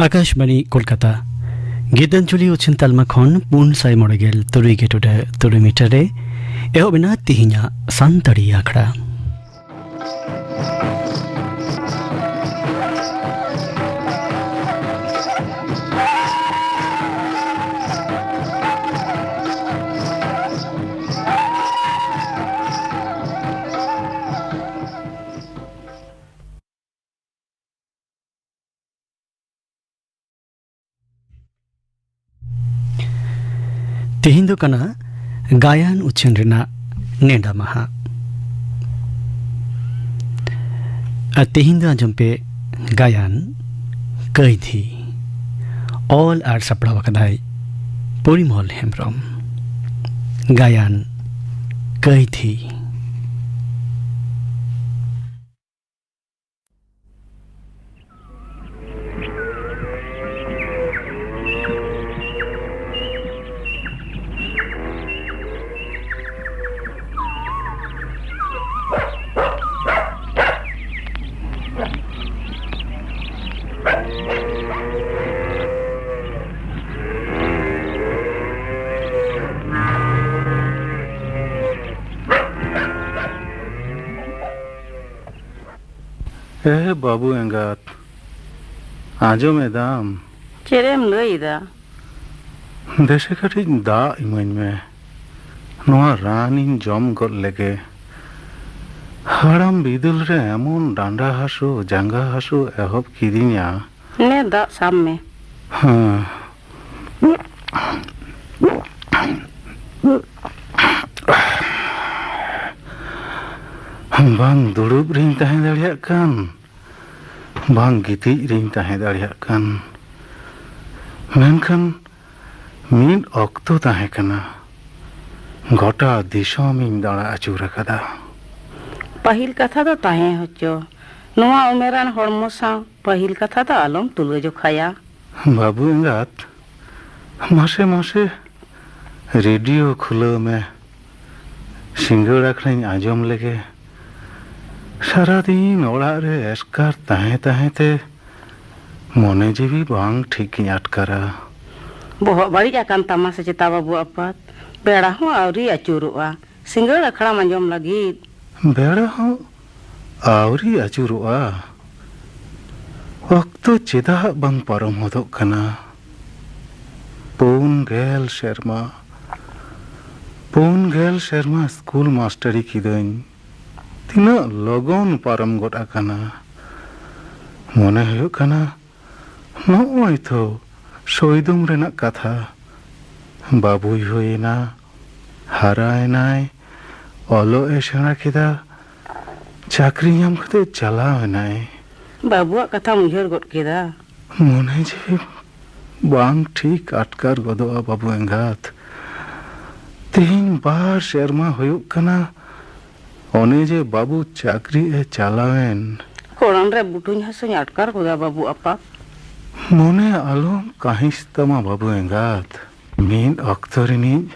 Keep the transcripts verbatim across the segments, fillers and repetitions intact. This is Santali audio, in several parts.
ᱟᱠᱟᱥᱵᱟᱬᱤ ᱠᱳᱞᱠᱟᱛᱟ᱾ ᱜᱤᱛᱟᱧᱡᱚᱞᱤ ᱩᱪᱷᱟᱹᱱ ᱛᱟᱞᱢᱟ ᱠᱷᱚᱱ ᱯᱩᱱ ᱥᱟᱭ ᱢᱚᱬᱮ ᱜᱮᱞ ᱛᱩᱨᱩᱭ ᱜᱮ ᱴᱩᱰᱟᱹᱜ ᱛᱩᱨᱩᱭ ᱢᱤᱴᱟᱨ ᱨᱮ ᱮᱦᱚᱵ ᱮᱱᱟ ᱛᱤᱦᱤᱧᱟᱜ ᱥᱟᱱᱛᱟᱲᱤ ᱟᱠᱷᱲᱟ᱾ ᱛᱮᱦᱮᱧ ᱫᱚ ᱠᱟᱱᱟ ᱜᱟᱭᱟᱱ ᱩᱪᱷᱟᱹᱱ ᱨᱮᱱᱟᱜ ᱱᱮᱰᱟ ᱢᱟᱦᱟ᱾ ᱟᱨ ᱛᱮᱦᱮᱧ ᱫᱚ ᱟᱸᱡᱚᱢ ᱯᱮ ᱜᱟᱭᱟᱱ ᱠᱟᱹᱭᱫᱷᱤ᱾ ᱚᱞ ᱟᱨ ᱥᱟᱯᱲᱟᱣ ᱟᱠᱟᱫᱟᱭ ᱯᱚᱨᱤᱢᱚᱞ ᱦᱮᱢᱵᱽᱨᱚᱢ᱾ ᱜᱟᱭᱟᱱ ᱠᱟᱹᱭᱫᱷᱤ᱾ ᱮ ᱵᱟᱹᱵᱩ ᱮᱸᱜᱟᱛ, ᱟᱸᱡᱚᱢ ᱮᱫᱟᱢ? ᱪᱮᱫ ᱮᱢ ᱞᱟᱹᱭ ᱮᱫᱟ? ᱫᱮᱥᱮ ᱠᱟᱹᱴᱤᱡ ᱫᱟᱜ ᱤᱢᱟᱹᱧ ᱢᱮ, ᱱᱚᱣᱟ ᱨᱟᱱᱤᱧ ᱡᱚᱢ ᱜᱚᱫ ᱞᱮᱜᱮ᱾ ᱦᱟᱲᱟᱢ ᱵᱤᱫᱟᱹᱞ ᱨᱮ ᱮᱢᱚᱱ ᱰᱟᱸᱰᱟ ᱦᱟᱹᱥᱩ, ᱡᱟᱸᱜᱟ ᱦᱟᱹᱥᱩ ᱮᱦᱚᱵ ᱠᱤᱫᱤᱧᱟ᱾ ᱱᱮ, ᱫᱟᱜ ᱥᱟᱵ ᱢᱮ᱾ ᱦᱮᱸ᱾ ᱵᱟᱝ ᱫᱩᱲᱩᱵ ᱨᱤᱧ ᱛᱟᱦᱮᱸ ᱫᱟᱲᱮᱭᱟᱜ ᱠᱟᱱ, ᱵᱟᱝ ᱜᱤᱛᱤᱡ ᱨᱤᱧ ᱛᱟᱦᱮᱸ ᱫᱟᱲᱮᱭᱟᱜ ᱠᱟᱱ᱾ ᱢᱮᱱᱠᱷᱟᱱ ᱢᱤᱫ ᱚᱠᱛᱚ ᱛᱟᱦᱮᱸ ᱠᱟᱱᱟ, ᱜᱚᱴᱟ ᱫᱤᱥᱚᱢᱤᱧ ᱫᱟᱬᱟ ᱟᱹᱪᱩᱨ ᱟᱠᱟᱫᱟ᱾ ᱯᱟᱹᱦᱤᱞ ᱠᱟᱛᱷᱟ ᱫᱚ ᱛᱟᱦᱮᱸ ᱦᱚᱪᱚ, ᱱᱚᱣᱟ ᱩᱢᱮᱨᱟᱱ ᱦᱚᱲᱢᱚ ᱥᱟᱶ ᱯᱟᱹᱦᱤᱞ ᱠᱟᱛᱷᱟ ᱫᱚ ᱟᱞᱚᱢ ᱛᱩᱞᱟᱹ ᱡᱚᱠᱷᱟᱭᱟ᱾ ᱵᱟᱹᱵᱩ ᱮᱸᱜᱟᱛ, ᱢᱟᱥᱮ ᱢᱟᱥᱮ ᱨᱮᱰᱤᱭᱳ ᱠᱷᱩᱞᱟᱹᱣ ᱢᱮ, ᱥᱤᱸᱜᱟᱹᱲ ᱟᱠᱷᱲᱟᱧ ᱟᱸᱡᱚᱢ ᱞᱮᱜᱮ᱾ ᱥᱟᱨᱟᱫᱤᱱ ᱚᱲᱟᱜ ᱨᱮ ᱮᱥᱠᱟᱨ ᱛᱟᱦᱮᱸ ᱛᱟᱦᱮᱸ ᱛᱮ ᱢᱚᱱᱮ ᱡᱤᱣᱤ ᱵᱟᱝ ᱴᱷᱤᱠ ᱜᱤᱧ ᱟᱴᱠᱟᱨᱟ᱾ ᱵᱚᱦᱚᱜ ᱵᱟᱹᱲᱤᱡ ᱟᱠᱟᱱ ᱛᱟᱢᱟ ᱥᱮ ᱪᱮᱛᱟ ᱵᱟᱹᱵᱩ ᱟᱯᱟᱛ? ᱵᱮᱲᱟ ᱦᱚᱸ ᱟᱹᱣᱨᱤ ᱟᱹᱪᱩᱨᱚᱜᱼᱟ, ᱥᱤᱸᱜᱟᱹᱲ ᱟᱠᱷᱲᱟᱢ ᱟᱸᱡᱚᱢ ᱞᱟᱹᱜᱤᱫ᱾ ᱵᱮᱲᱟ ᱦᱚᱸ ᱟᱹᱣᱨᱤ ᱟᱹᱪᱩᱨᱚᱜᱼᱟ᱾ ᱚᱠᱛᱚ ᱪᱮᱫᱟᱜ ᱵᱟᱝ ᱯᱟᱨᱚᱢ ᱦᱚᱫᱚᱜ ᱠᱟᱱᱟ? ᱯᱩᱱ ᱜᱮᱞ ᱥᱮᱨᱢᱟ, ᱯᱩᱱ ᱜᱮᱞ ᱥᱮᱨᱢᱟ ᱥᱠᱩᱞ ᱢᱟᱥᱴᱟᱨᱤ ᱠᱤᱫᱟᱹᱧ᱾ ᱛᱤᱱᱟᱹᱜ ᱞᱚᱜᱚᱱ ᱯᱟᱨᱚᱢ ᱜᱚᱫ ᱟᱠᱟᱱᱟ᱾ ᱢᱚᱱᱮ ᱦᱩᱭᱩᱜ ᱠᱟᱱᱟ, ᱱᱚᱜᱼᱚᱭ ᱛᱚ ᱥᱚᱭᱫᱚᱢ ᱨᱮᱱᱟᱜ ᱠᱟᱛᱷᱟ᱾ ᱵᱟᱹᱵᱩᱭ ᱦᱩᱭᱮᱱᱟ, ᱦᱟᱨᱟᱭᱮᱱᱟᱭ, ᱚᱞᱚᱜ ᱮ ᱥᱮᱬᱟ ᱠᱮᱫᱟ, ᱪᱟᱹᱠᱨᱤ ᱧᱟᱢ ᱠᱟᱛᱮ ᱪᱟᱞᱟᱣ ᱮᱱᱟᱭ᱾ ᱵᱟᱹᱵᱩᱣᱟᱜ ᱠᱟᱛᱷᱟᱢ ᱩᱭᱦᱟᱹᱨ ᱜᱚᱫ ᱠᱮᱫᱟ? ᱢᱚᱱᱮ ᱡᱤᱣᱤ ᱵᱟᱝ ᱴᱷᱤᱠ ᱟᱴᱠᱟᱨ ᱜᱚᱫᱚᱜᱼᱟ, ᱵᱟᱹᱵᱩ ᱮᱸᱜᱟᱛ᱾ ᱛᱮᱦᱮᱧ ᱵᱟᱨ ᱥᱮᱨᱢᱟ ᱦᱩᱭᱩᱜ ᱠᱟᱱᱟ, ᱚᱱᱮ ᱡᱮ ᱵᱟᱹᱵᱩ ᱪᱟᱹᱠᱨᱤ ᱮ ᱪᱟᱞᱟᱣᱮᱱ᱾ ᱠᱚᱲᱟᱢ ᱨᱮ ᱵᱩᱴᱩᱧ ᱦᱟᱹᱥᱩᱧ ᱟᱴᱠᱟᱨ ᱜᱚᱫᱟ, ᱵᱟᱹᱵᱩ ᱟᱯᱟᱛ᱾ ᱢᱚᱱᱮ ᱟᱞᱚᱢ ᱠᱟᱹᱦᱤᱥ ᱛᱟᱢᱟ, ᱵᱟᱹᱵᱩ ᱮᱸᱜᱟᱛ᱾ ᱢᱤᱫ ᱚᱠᱛᱚ ᱨᱤᱱᱤᱡ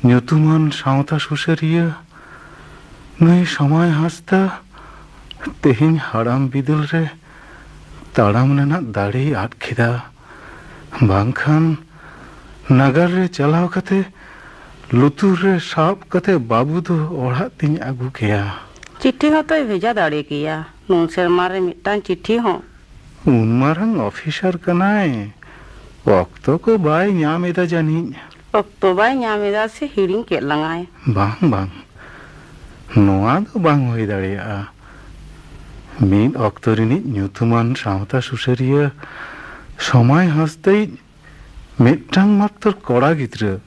ᱧᱩᱛᱩᱢᱟᱱ ᱥᱟᱶᱛᱟ ᱥᱩᱥᱟᱹᱨᱤᱭᱟᱹ ᱱᱩᱭ ᱥᱚᱢᱟᱭ ᱦᱟᱸᱥᱫᱟ ᱛᱮᱦᱮᱧ ᱦᱟᱲᱟᱢ ᱵᱤᱫᱟᱹᱞ ᱨᱮ ᱛᱟᱲᱟᱢ ᱨᱮᱱᱟᱜ ᱫᱟᱲᱮᱭ ᱟᱫ ᱠᱮᱫᱟ᱾ ᱵᱟᱝᱠᱷᱟᱱ ᱱᱟᱜᱟᱨ ᱨᱮ ᱪᱟᱞᱟᱣ ᱠᱟᱛᱮ ᱞᱩᱛᱩᱨ ᱨᱮ ᱥᱟᱵ ᱠᱟᱛᱮ ᱵᱟᱹᱵᱩ ᱫᱚ ᱚᱲᱟᱜ ᱛᱤᱧ ᱟᱹᱜᱩ ᱠᱮᱭᱟ᱾ ᱪᱤᱴᱷᱤ ᱦᱚᱸᱛᱚᱭ ᱵᱷᱮᱡᱟ ᱫᱟᱲᱮ ᱠᱮᱭᱟ, ᱱᱩᱱ ᱥᱮᱨᱢᱟ ᱨᱮ ᱢᱤᱫᱴᱟᱝ ᱪᱤᱴᱷᱤ ᱦᱚᱸ᱾ ᱩᱱ ᱢᱟᱨᱟᱝ ᱚᱯᱷᱤᱥᱟᱨ ᱠᱟᱱᱟᱭ, ᱚᱠᱛᱚ ᱠᱚ ᱵᱟᱭ ᱧᱟᱢ ᱮᱫᱟ ᱡᱟᱹᱱᱤᱡ᱾ ᱚᱠᱛᱚ ᱵᱟᱭ ᱧᱟᱢ ᱮᱫᱟ ᱥᱮ ᱦᱤᱲᱤᱧ ᱠᱮᱫ ᱞᱟᱝᱟᱭ? ᱵᱟᱝ, ᱵᱟᱝ, ᱱᱚᱣᱟ ᱫᱚ ᱵᱟᱝ ᱦᱩᱭ ᱫᱟᱲᱮᱭᱟᱜᱼᱟ᱾ ᱢᱤᱫ ᱚᱠᱛᱚ ᱨᱤᱱᱤᱡ ᱧᱩᱛᱩᱢᱟᱱ ᱥᱟᱶᱛᱟ ᱥᱩᱥᱟᱹᱨᱤᱭᱟᱹ ᱥᱚᱢᱟᱭ ᱦᱟᱸᱥᱫᱟᱭᱤᱡ ᱢᱤᱫᱴᱟᱝ ᱢᱟᱛᱨᱚ ᱠᱚᱲᱟ ᱜᱤᱫᱽᱨᱟᱹ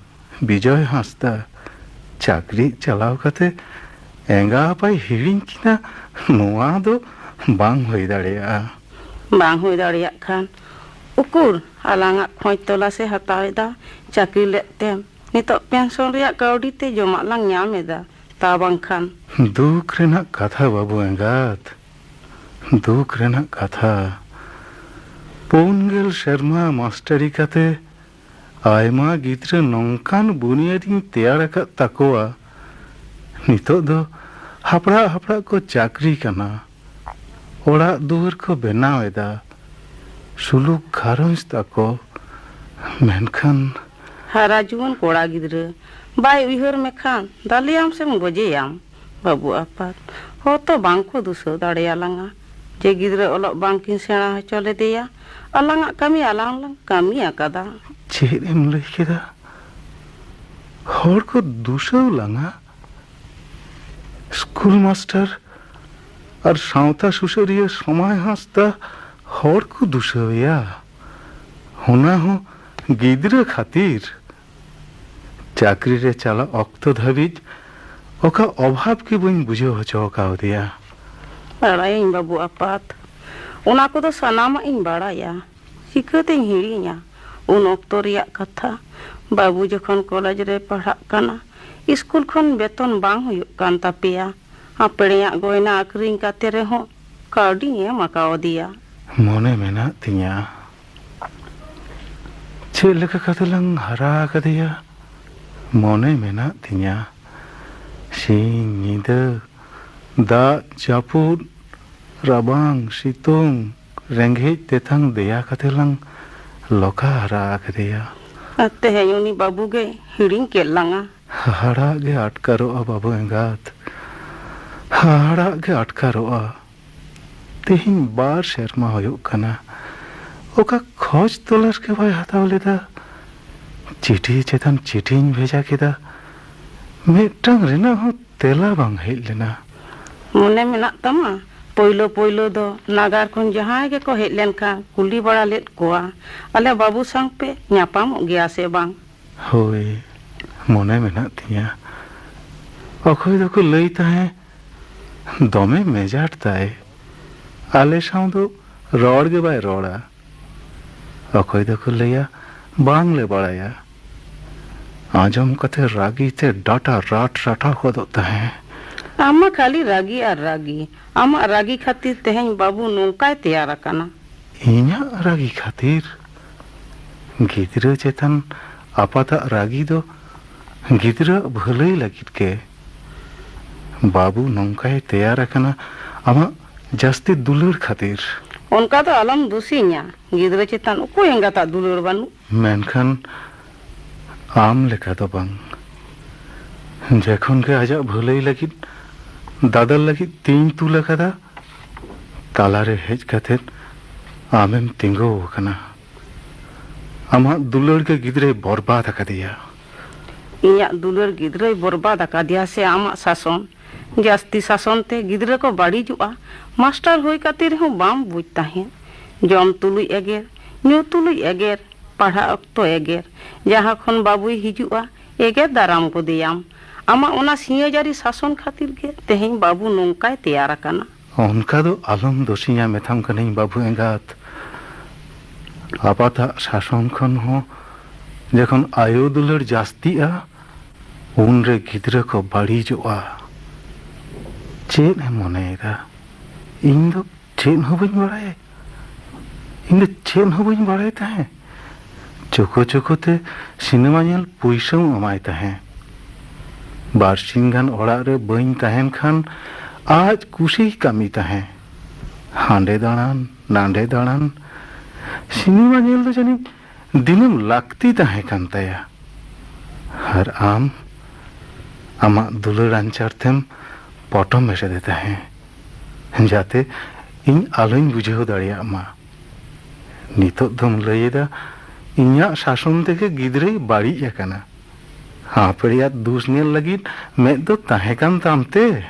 ᱵᱤᱡᱚᱭ ᱦᱟᱸᱥᱫᱟ ᱪᱟᱹᱠᱨᱤ ᱪᱟᱞᱟᱣ ᱠᱟᱛᱮ ᱮᱸᱜᱟ ᱟᱯᱟᱭ ᱦᱤᱲᱤᱧ ᱠᱤᱱᱟ, ᱱᱚᱣᱟ ᱫᱚ ᱵᱟᱝ ᱦᱩᱭ ᱫᱟᱲᱮᱭᱟᱜᱼᱟ᱾ ᱵᱟᱝ ᱦᱩᱭ ᱫᱟᱲᱮᱭᱟᱜ ᱠᱷᱟᱱ, ᱩᱠᱩᱨ ᱟᱞᱟᱝᱟᱜ ᱠᱷᱚᱡᱽ ᱛᱚᱞᱟᱥ ᱮ ᱦᱟᱛᱟᱣ ᱮᱫᱟ? ᱪᱟᱹᱠᱨᱤ ᱞᱮᱫ ᱛᱮᱢ ᱱᱤᱛᱚᱜ ᱯᱮᱱᱥᱚᱱ ᱨᱮᱭᱟᱜ ᱠᱟᱹᱣᱰᱤ ᱛᱮ ᱡᱚᱢᱟᱜ ᱞᱟᱝ ᱧᱟᱢ ᱮᱫᱟ, ᱛᱟ ᱵᱟᱝᱠᱷᱟᱱ᱾ ᱫᱩᱠ ᱨᱮᱱᱟᱜ ᱠᱟᱛᱷᱟ, ᱵᱟᱹᱵᱩ ᱮᱸᱜᱟᱛ, ᱫᱩᱠ ᱨᱮᱱᱟᱜ ᱠᱟᱛᱷᱟ᱾ ᱯᱩᱱ ᱜᱮᱞ ᱥᱮᱨᱢᱟ ᱢᱟᱥᱴᱟᱨᱤ ᱠᱟᱛᱮ ᱟᱭᱢᱟ ᱜᱤᱫᱽᱨᱟᱹ ᱱᱚᱝᱠᱟᱱ ᱵᱩᱱᱤᱭᱟᱹᱫᱤᱧ ᱛᱮᱭᱟᱨ ᱟᱠᱟᱫ ᱛᱟᱠᱚᱣᱟ, ᱱᱤᱛᱚᱜ ᱫᱚ ᱦᱟᱯᱲᱟᱜ ᱦᱟᱯᱲᱟᱜ ᱠᱚ ᱪᱟᱹᱠᱨᱤ ᱠᱟᱱᱟ, ᱚᱲᱟᱜ ᱫᱩᱣᱟᱹᱨ ᱠᱚ ᱵᱮᱱᱟᱣ ᱮᱫᱟ᱾ ᱥᱩᱞᱩᱠ ᱜᱷᱟᱨᱚᱸᱡᱽ ᱛᱟᱠᱚ, ᱢᱮᱱᱠᱷᱟᱱ ᱦᱟᱨᱟ ᱡᱩᱣᱟᱹᱱ ᱠᱚᱲᱟ ᱜᱤᱫᱽᱨᱟᱹ ᱵᱟᱭ ᱩᱭᱦᱟᱹᱨ ᱢᱮᱠᱷᱟᱱ ᱫᱟᱞᱮᱭᱟᱢ ᱥᱮᱢ ᱜᱚᱡᱮᱭᱟᱢ᱾ ᱵᱟᱹᱵᱩ ᱟᱯᱟᱛ, ᱦᱚᱲ ᱛᱚ ᱵᱟᱝ ᱠᱚ ᱫᱩᱥᱟᱹᱣ ᱫᱟᱲᱮᱭᱟᱞᱟᱝᱟ ᱡᱮ ᱜᱤᱫᱽᱨᱟᱹ ᱚᱞᱚᱜ ᱵᱟᱝ ᱠᱤᱱ ᱥᱮᱬᱟ ᱦᱚᱪᱚ ᱞᱮᱫᱮᱭᱟ᱾ ᱟᱞᱟᱝᱟᱜ ᱠᱟᱹᱢᱤ ᱟᱞᱟᱝ ᱞᱟᱝ ᱠᱟᱹᱢᱤ ᱟᱠᱟᱫᱟ᱾ ᱪᱮᱫ ᱮᱢ ᱞᱟᱹᱭ ᱠᱮᱫᱟ? ᱦᱚᱲ ᱠᱚ ᱫᱩᱥᱟᱹᱣ ᱞᱟᱝᱟ? ᱥᱠᱩᱞ ᱢᱟᱥᱴᱟᱨ ᱟᱨ ᱥᱟᱶᱛᱟ ᱥᱩᱥᱟᱹᱨᱤᱭᱟᱹ ᱥᱚᱢᱟᱭ ᱦᱟᱸᱥᱫᱟ ᱦᱚᱲ ᱠᱚ ᱫᱩᱥᱟᱹᱣᱮᱭᱟ, ᱚᱱᱟ ᱦᱚᱸ ᱜᱤᱫᱽᱨᱟᱹ ᱠᱷᱟᱹᱛᱤᱨ᱾ ᱪᱟᱹᱠᱨᱤ ᱨᱮ ᱪᱟᱞᱟᱜ ᱚᱠᱛᱚ ᱫᱷᱟᱹᱵᱤᱡ ᱚᱠᱟ ᱚᱵᱷᱟᱵᱽ ᱜᱮ ᱵᱟᱹᱧ ᱵᱩᱡᱷᱟᱹᱣ ᱦᱚᱪᱚ ᱠᱟᱣᱫᱮᱭᱟ᱾ ᱵᱟᱲᱟᱭᱟᱹᱧ ᱵᱟᱹᱵᱩ ᱟᱯᱟᱛ, ᱚᱱᱟ ᱠᱚᱫᱚ ᱥᱟᱱᱟᱢᱟᱜ ᱤᱧ ᱵᱟᱲᱟᱭᱟ᱾ ᱪᱤᱠᱟᱹᱛᱤᱧ ᱦᱤᱲᱤᱧᱟ ᱩᱱ ᱚᱠᱛᱚ ᱨᱮᱭᱟᱜ ᱠᱟᱛᱷᱟ? ᱵᱟᱹᱵᱩ ᱡᱚᱠᱷᱚᱱ ᱠᱚᱞᱮᱡᱽ ᱨᱮ ᱯᱟᱲᱦᱟᱜ ᱠᱟᱱᱟ, ᱤᱥᱠᱩᱞ ᱠᱷᱚᱱ ᱵᱮᱛᱚᱱ ᱵᱟᱝ ᱦᱩᱭᱩᱜ ᱠᱟᱱ ᱛᱟᱯᱮᱭᱟ᱾ ᱟᱯᱮᱲᱮᱭᱟᱜ ᱜᱚᱭᱱᱟ ᱟᱹᱠᱷᱨᱤᱧ ᱠᱟᱛᱮ ᱨᱮᱦᱚᱸ ᱠᱟᱹᱣᱰᱤᱧ ᱮᱢ ᱟᱠᱟᱣᱟᱫᱮᱭᱟ᱾ ᱢᱚᱱᱮ ᱢᱮᱱᱟᱜ ᱛᱤᱧᱟ᱾ ᱪᱮᱫ ᱞᱮᱠᱟ ᱠᱟᱛᱮ ᱞᱟᱝ ᱦᱟᱨᱟ ᱟᱠᱟᱫᱮᱭᱟ? ᱢᱚᱱᱮ ᱢᱮᱱᱟᱜ ᱛᱤᱧᱟ᱾ ᱥᱤᱧ ᱧᱤᱫᱟᱹ, ᱫᱟᱜ ᱡᱟᱹᱯᱩᱫ, ᱨᱟᱵᱟᱝ ᱥᱤᱛᱩᱝ, ᱨᱮᱸᱜᱮᱡ ᱛᱮᱛᱟᱝ ᱫᱮᱭᱟ ᱠᱟᱛᱮ ᱞᱟᱝ ᱞᱚᱠᱟ ᱦᱟᱨᱟ ᱟᱠᱟᱫᱮᱭᱟ᱾ ᱟᱨ ᱛᱮᱦᱮᱧ ᱩᱱᱤ ᱵᱟᱹᱵᱩ ᱜᱮ ᱦᱤᱲᱤᱧ ᱠᱮᱫ ᱞᱟᱝᱟ᱾ ᱦᱟᱦᱟᱲᱟᱜ ᱜᱮ ᱟᱴᱠᱟᱨᱚᱜᱼᱟ ᱵᱟᱹᱵᱩ ᱮᱸᱜᱟᱛ, ᱦᱟᱦᱟᱲᱟᱜ ᱜᱮ ᱟᱴᱠᱟᱨᱚᱜᱼᱟ᱾ ᱛᱮᱦᱮᱧ ᱵᱟᱨ ᱥᱮᱨᱢᱟ ᱦᱩᱭᱩᱜ ᱠᱟᱱᱟ, ᱚᱠᱟ ᱠᱷᱚᱡᱽ ᱛᱚᱞᱟᱥ ᱜᱮ ᱵᱟᱭ ᱦᱟᱛᱟᱣ ᱞᱮᱫᱟ᱾ ᱪᱤᱴᱷᱤ ᱪᱮᱛᱟᱱ ᱪᱤᱴᱷᱤᱧ ᱵᱷᱮᱡᱟ ᱠᱮᱫᱟ, ᱢᱤᱫᱴᱟᱝ ᱨᱮᱱᱟᱜ ᱦᱚᱸ ᱛᱮᱞᱟ ᱵᱟᱝ ᱦᱮᱡ ᱞᱮᱱᱟ᱾ ᱢᱚᱱᱮ ᱢᱮᱱᱟᱜ ᱛᱟᱢᱟ, ᱯᱳᱭᱞᱳ ᱯᱳᱭᱞᱳ ᱫᱚ ᱱᱟᱜᱟᱨ ᱠᱷᱚᱱ ᱡᱟᱦᱟᱸᱭ ᱜᱮᱠᱚ ᱦᱮᱡ ᱞᱮᱱᱠᱷᱟᱱ ᱠᱩᱞᱤ ᱵᱟᱲᱟ ᱞᱮᱫ ᱠᱚᱣᱟ, "ᱟᱞᱮ ᱵᱟᱹᱵᱩ ᱥᱟᱶ ᱯᱮ ᱧᱟᱯᱟᱢᱚᱜ ᱜᱮᱭᱟ ᱥᱮ ᱵᱟᱝ?" ᱦᱳᱭ, ᱢᱚᱱᱮ ᱢᱮᱱᱟᱜ ᱛᱤᱧᱟ᱾ ᱚᱠᱚᱭ ᱫᱚᱠᱚ ᱞᱟᱹᱭ ᱛᱟᱦᱮᱸ, "ᱫᱚᱢᱮ ᱢᱮᱡᱟᱴ ᱛᱟᱭ, ᱟᱞᱮ ᱥᱟᱶ ᱫᱚ ᱨᱚᱲ ᱜᱮ ᱵᱟᱭ ᱨᱚᱲᱟ᱾" ᱚᱠᱚᱭ ᱫᱚᱠᱚ ᱞᱟᱹᱭᱟ, "ᱵᱟᱝᱞᱮ ᱵᱟᱲᱟᱭᱟ᱾" ᱟᱸᱡᱚᱢ ᱠᱟᱛᱮ ᱨᱟᱹᱜᱤ ᱛᱮ ᱰᱟᱴᱟ ᱨᱟᱴ ᱨᱟᱴᱟ ᱜᱚᱫᱚᱜ ᱛᱟᱦᱮᱸ᱾ ᱟᱢ ᱢᱟ ᱠᱷᱟᱹᱞᱤ ᱨᱟᱹᱜᱤ ᱟᱨ ᱨᱟᱹᱜᱤ᱾ ᱟᱢᱟᱜ ᱨᱟᱹᱜᱤ ᱠᱷᱟᱹᱛᱤᱨ ᱛᱮᱦᱮᱧ ᱵᱟᱹᱵᱩ ᱱᱚᱝᱠᱟᱭ ᱛᱮᱭᱟᱨ ᱟᱠᱟᱱᱟ᱾ ᱤᱧᱟᱹᱜ ᱨᱟᱹᱜᱤ ᱠᱷᱟᱹᱛᱤᱨ? ᱜᱤᱫᱽᱨᱟᱹ ᱪᱮᱛᱟᱱ ᱟᱯᱟᱛᱟᱜ ᱨᱟᱹᱜᱤ ᱫᱚ ᱜᱤᱫᱽᱨᱟᱹᱣᱟᱜ ᱵᱷᱟᱹᱞᱟᱹᱭ ᱞᱟᱹᱜᱤᱫ ᱜᱮ᱾ ᱵᱟᱹᱵᱩ ᱱᱚᱝᱠᱟᱭ ᱛᱮᱭᱟᱨ ᱟᱠᱟᱱᱟ ᱟᱢᱟᱜ ᱡᱟᱹᱥᱛᱤ ᱫᱩᱞᱟᱹᱲ ᱠᱷᱟᱹᱛᱤᱨ᱾ ᱚᱱᱠᱟ ᱫᱚ ᱟᱞᱚᱢ ᱫᱩᱥᱤᱧᱟ᱾ ᱜᱤᱫᱽᱨᱟᱹ ᱪᱮᱛᱟᱱ ᱚᱠᱚᱭ ᱮᱸᱜᱟᱛᱟᱜ ᱫᱩᱞᱟᱹᱲ ᱵᱟᱹᱱᱩᱜ? ᱢᱮᱱᱠᱷᱟᱱ ᱟᱢ ᱞᱮᱠᱟ ᱫᱚ ᱵᱟᱝ᱾ ᱡᱚᱠᱷᱚᱱ ᱜᱮ ᱟᱡᱟᱜ ᱵᱷᱟᱹᱞᱟᱹᱭ ᱞᱟᱹᱜᱤᱫ, ᱫᱟᱫᱟᱞ ᱞᱟᱹᱜᱤᱫ ᱛᱤᱧ ᱛᱩᱞ ᱟᱠᱟᱫᱟ, ᱛᱟᱞᱟᱨᱮ ᱦᱮᱡ ᱠᱟᱛᱮ ᱟᱢᱮᱢ ᱛᱤᱸᱜᱩ ᱟᱠᱟᱱᱟ᱾ ᱟᱢᱟᱜ ᱫᱩᱞᱟᱹᱲ ᱜᱮ ᱜᱤᱫᱽᱨᱟᱹᱭ ᱵᱚᱨᱵᱟᱫ ᱟᱠᱟᱫᱮᱭᱟ᱾ ᱤᱧᱟᱜ ᱫᱩᱞᱟᱹᱲ ᱜᱤᱫᱽᱨᱟᱹᱭ ᱵᱚᱨᱵᱟᱫ ᱟᱠᱟᱫᱮᱭᱟ ᱥᱮ ᱟᱢᱟᱜ ᱥᱟᱥᱚᱱ? ᱡᱟᱹᱥᱛᱤ ᱥᱟᱥᱚᱱ ᱛᱮ ᱜᱤᱫᱽᱨᱟᱹ ᱠᱚ ᱵᱟᱹᱲᱤᱡᱚᱜᱼᱟ᱾ ᱢᱟᱥᱴᱟᱨ ᱦᱩᱭ ᱠᱟᱛᱮ ᱨᱮᱦᱚᱸ ᱵᱟᱢ ᱵᱩᱡᱽ ᱛᱟᱦᱮᱸᱫ᱾ ᱡᱚᱢ ᱛᱩᱞᱩᱡ ᱮᱜᱮᱨ, ᱧᱩ ᱛᱩᱞᱩᱡ ᱮᱜᱮᱨ, ᱯᱟᱲᱦᱟᱜ ᱚᱠᱛᱚ ᱮᱜᱮᱨ᱾ ᱡᱟᱦᱟᱸ ᱠᱷᱚᱱ ᱵᱟᱹᱵᱩᱭ ᱦᱤᱡᱩᱜᱼᱟ, ᱮᱜᱮᱨ ᱫᱟᱨᱟᱢ ᱜᱚᱫᱮᱭᱟᱢ᱾ ᱟᱢᱟᱜ ᱚᱱᱟ ᱥᱤᱧᱟᱹᱡᱟᱹᱨᱤ ᱥᱟᱥᱚᱱ ᱠᱷᱟᱹᱛᱤᱨ ᱜᱮ ᱛᱮᱦᱮᱧ ᱵᱟᱹᱵᱩ ᱱᱚᱝᱠᱟᱭ ᱛᱮᱭᱟᱨ ᱟᱠᱟᱱᱟ᱾ ᱚᱱᱠᱟ ᱫᱚ ᱟᱞᱚᱢ ᱫᱳᱥᱤᱧᱟ, ᱢᱮᱛᱟᱢ ᱠᱟᱹᱱᱟᱹᱧ ᱵᱟᱹᱵᱩ ᱮᱸᱜᱟᱛ᱾ ᱟᱯᱟᱛᱟᱜ ᱥᱟᱥᱚᱱ ᱠᱷᱚᱱ ᱦᱚᱸ ᱡᱚᱠᱷᱚᱱ ᱟᱭᱳ ᱫᱩᱞᱟᱹᱲ ᱡᱟᱹᱥᱛᱤᱜᱼᱟ, ᱩᱱᱨᱮ ᱜᱤᱫᱽᱨᱟᱹ ᱠᱚ ᱵᱟᱹᱲᱤᱡᱚᱜᱼᱟ᱾ ᱪᱮᱫ ᱮᱢ ᱢᱚᱱᱮᱭᱮᱫᱟ? ᱤᱧ ᱫᱚ ᱪᱮᱫ ᱦᱚᱸ ᱵᱟᱹᱧ ᱵᱟᱲᱟᱭᱟ᱾ ᱤᱧ ᱫᱚ ᱪᱮᱫ ᱦᱚᱸ ᱵᱟᱹᱧ ᱵᱟᱲᱟᱭ ᱛᱟᱦᱮᱸ᱾ ᱪᱳᱠᱳ ᱪᱳᱠᱳ ᱛᱮ ᱥᱤᱱᱮᱢᱟ ᱧᱮᱞ ᱯᱩᱭᱥᱟᱹᱢ ᱮᱢᱟᱭ ᱛᱟᱦᱮᱸ᱾ ᱵᱟᱨᱥᱤᱧ ᱜᱟᱱ ᱚᱲᱟᱜ ᱨᱮ ᱵᱟᱹᱧ ᱛᱟᱦᱮᱱ ᱠᱷᱟᱱ ᱟᱡ ᱠᱩᱥᱤᱭ ᱠᱟᱹᱢᱤ ᱛᱟᱦᱮᱸ᱾ ᱦᱟᱸᱰᱮ ᱫᱟᱬᱟᱱ, ᱱᱟᱸᱰᱮ ᱫᱟᱬᱟᱱ᱾ ᱥᱤᱱᱮᱢᱟ ᱧᱮᱞ ᱫᱚ ᱡᱟᱹᱱᱤᱡ ᱫᱤᱱᱟᱹᱢ ᱞᱟᱹᱠᱛᱤ ᱛᱟᱦᱮᱸ ᱠᱟᱱ ᱛᱟᱭᱟ᱾ ᱟᱨ ᱟᱢ ᱟᱢᱟᱜ ᱫᱩᱞᱟᱹᱲ ᱟᱧᱪᱟᱨ ᱛᱮᱢ ᱯᱚᱴᱚᱢ ᱮᱥᱮᱫᱮ ᱛᱟᱦᱮᱸ, ᱡᱟᱛᱮ ᱤᱧ ᱟᱞᱚᱧ ᱵᱩᱡᱷᱟᱹᱣ ᱫᱟᱲᱮᱭᱟᱜ ᱢᱟ᱾ ᱱᱤᱛᱚᱜ ᱫᱚᱢ ᱞᱟᱹᱭ ᱮᱫᱟ ᱤᱧᱟᱜ ᱥᱟᱥᱚᱱ ᱛᱮᱜᱮ ᱜᱤᱫᱽᱨᱟᱹᱭ ᱵᱟᱹᱲᱤᱡ ᱟᱠᱟᱱᱟ᱾ ᱦᱟᱯᱲᱮᱭᱟᱜ ᱫᱩᱥ ᱧᱮᱞ ᱞᱟᱹᱜᱤᱫ ᱢᱮᱫ ᱫᱚ ᱛᱟᱦᱮᱸ ᱠᱟᱱ ᱛᱟᱢ ᱛᱮ?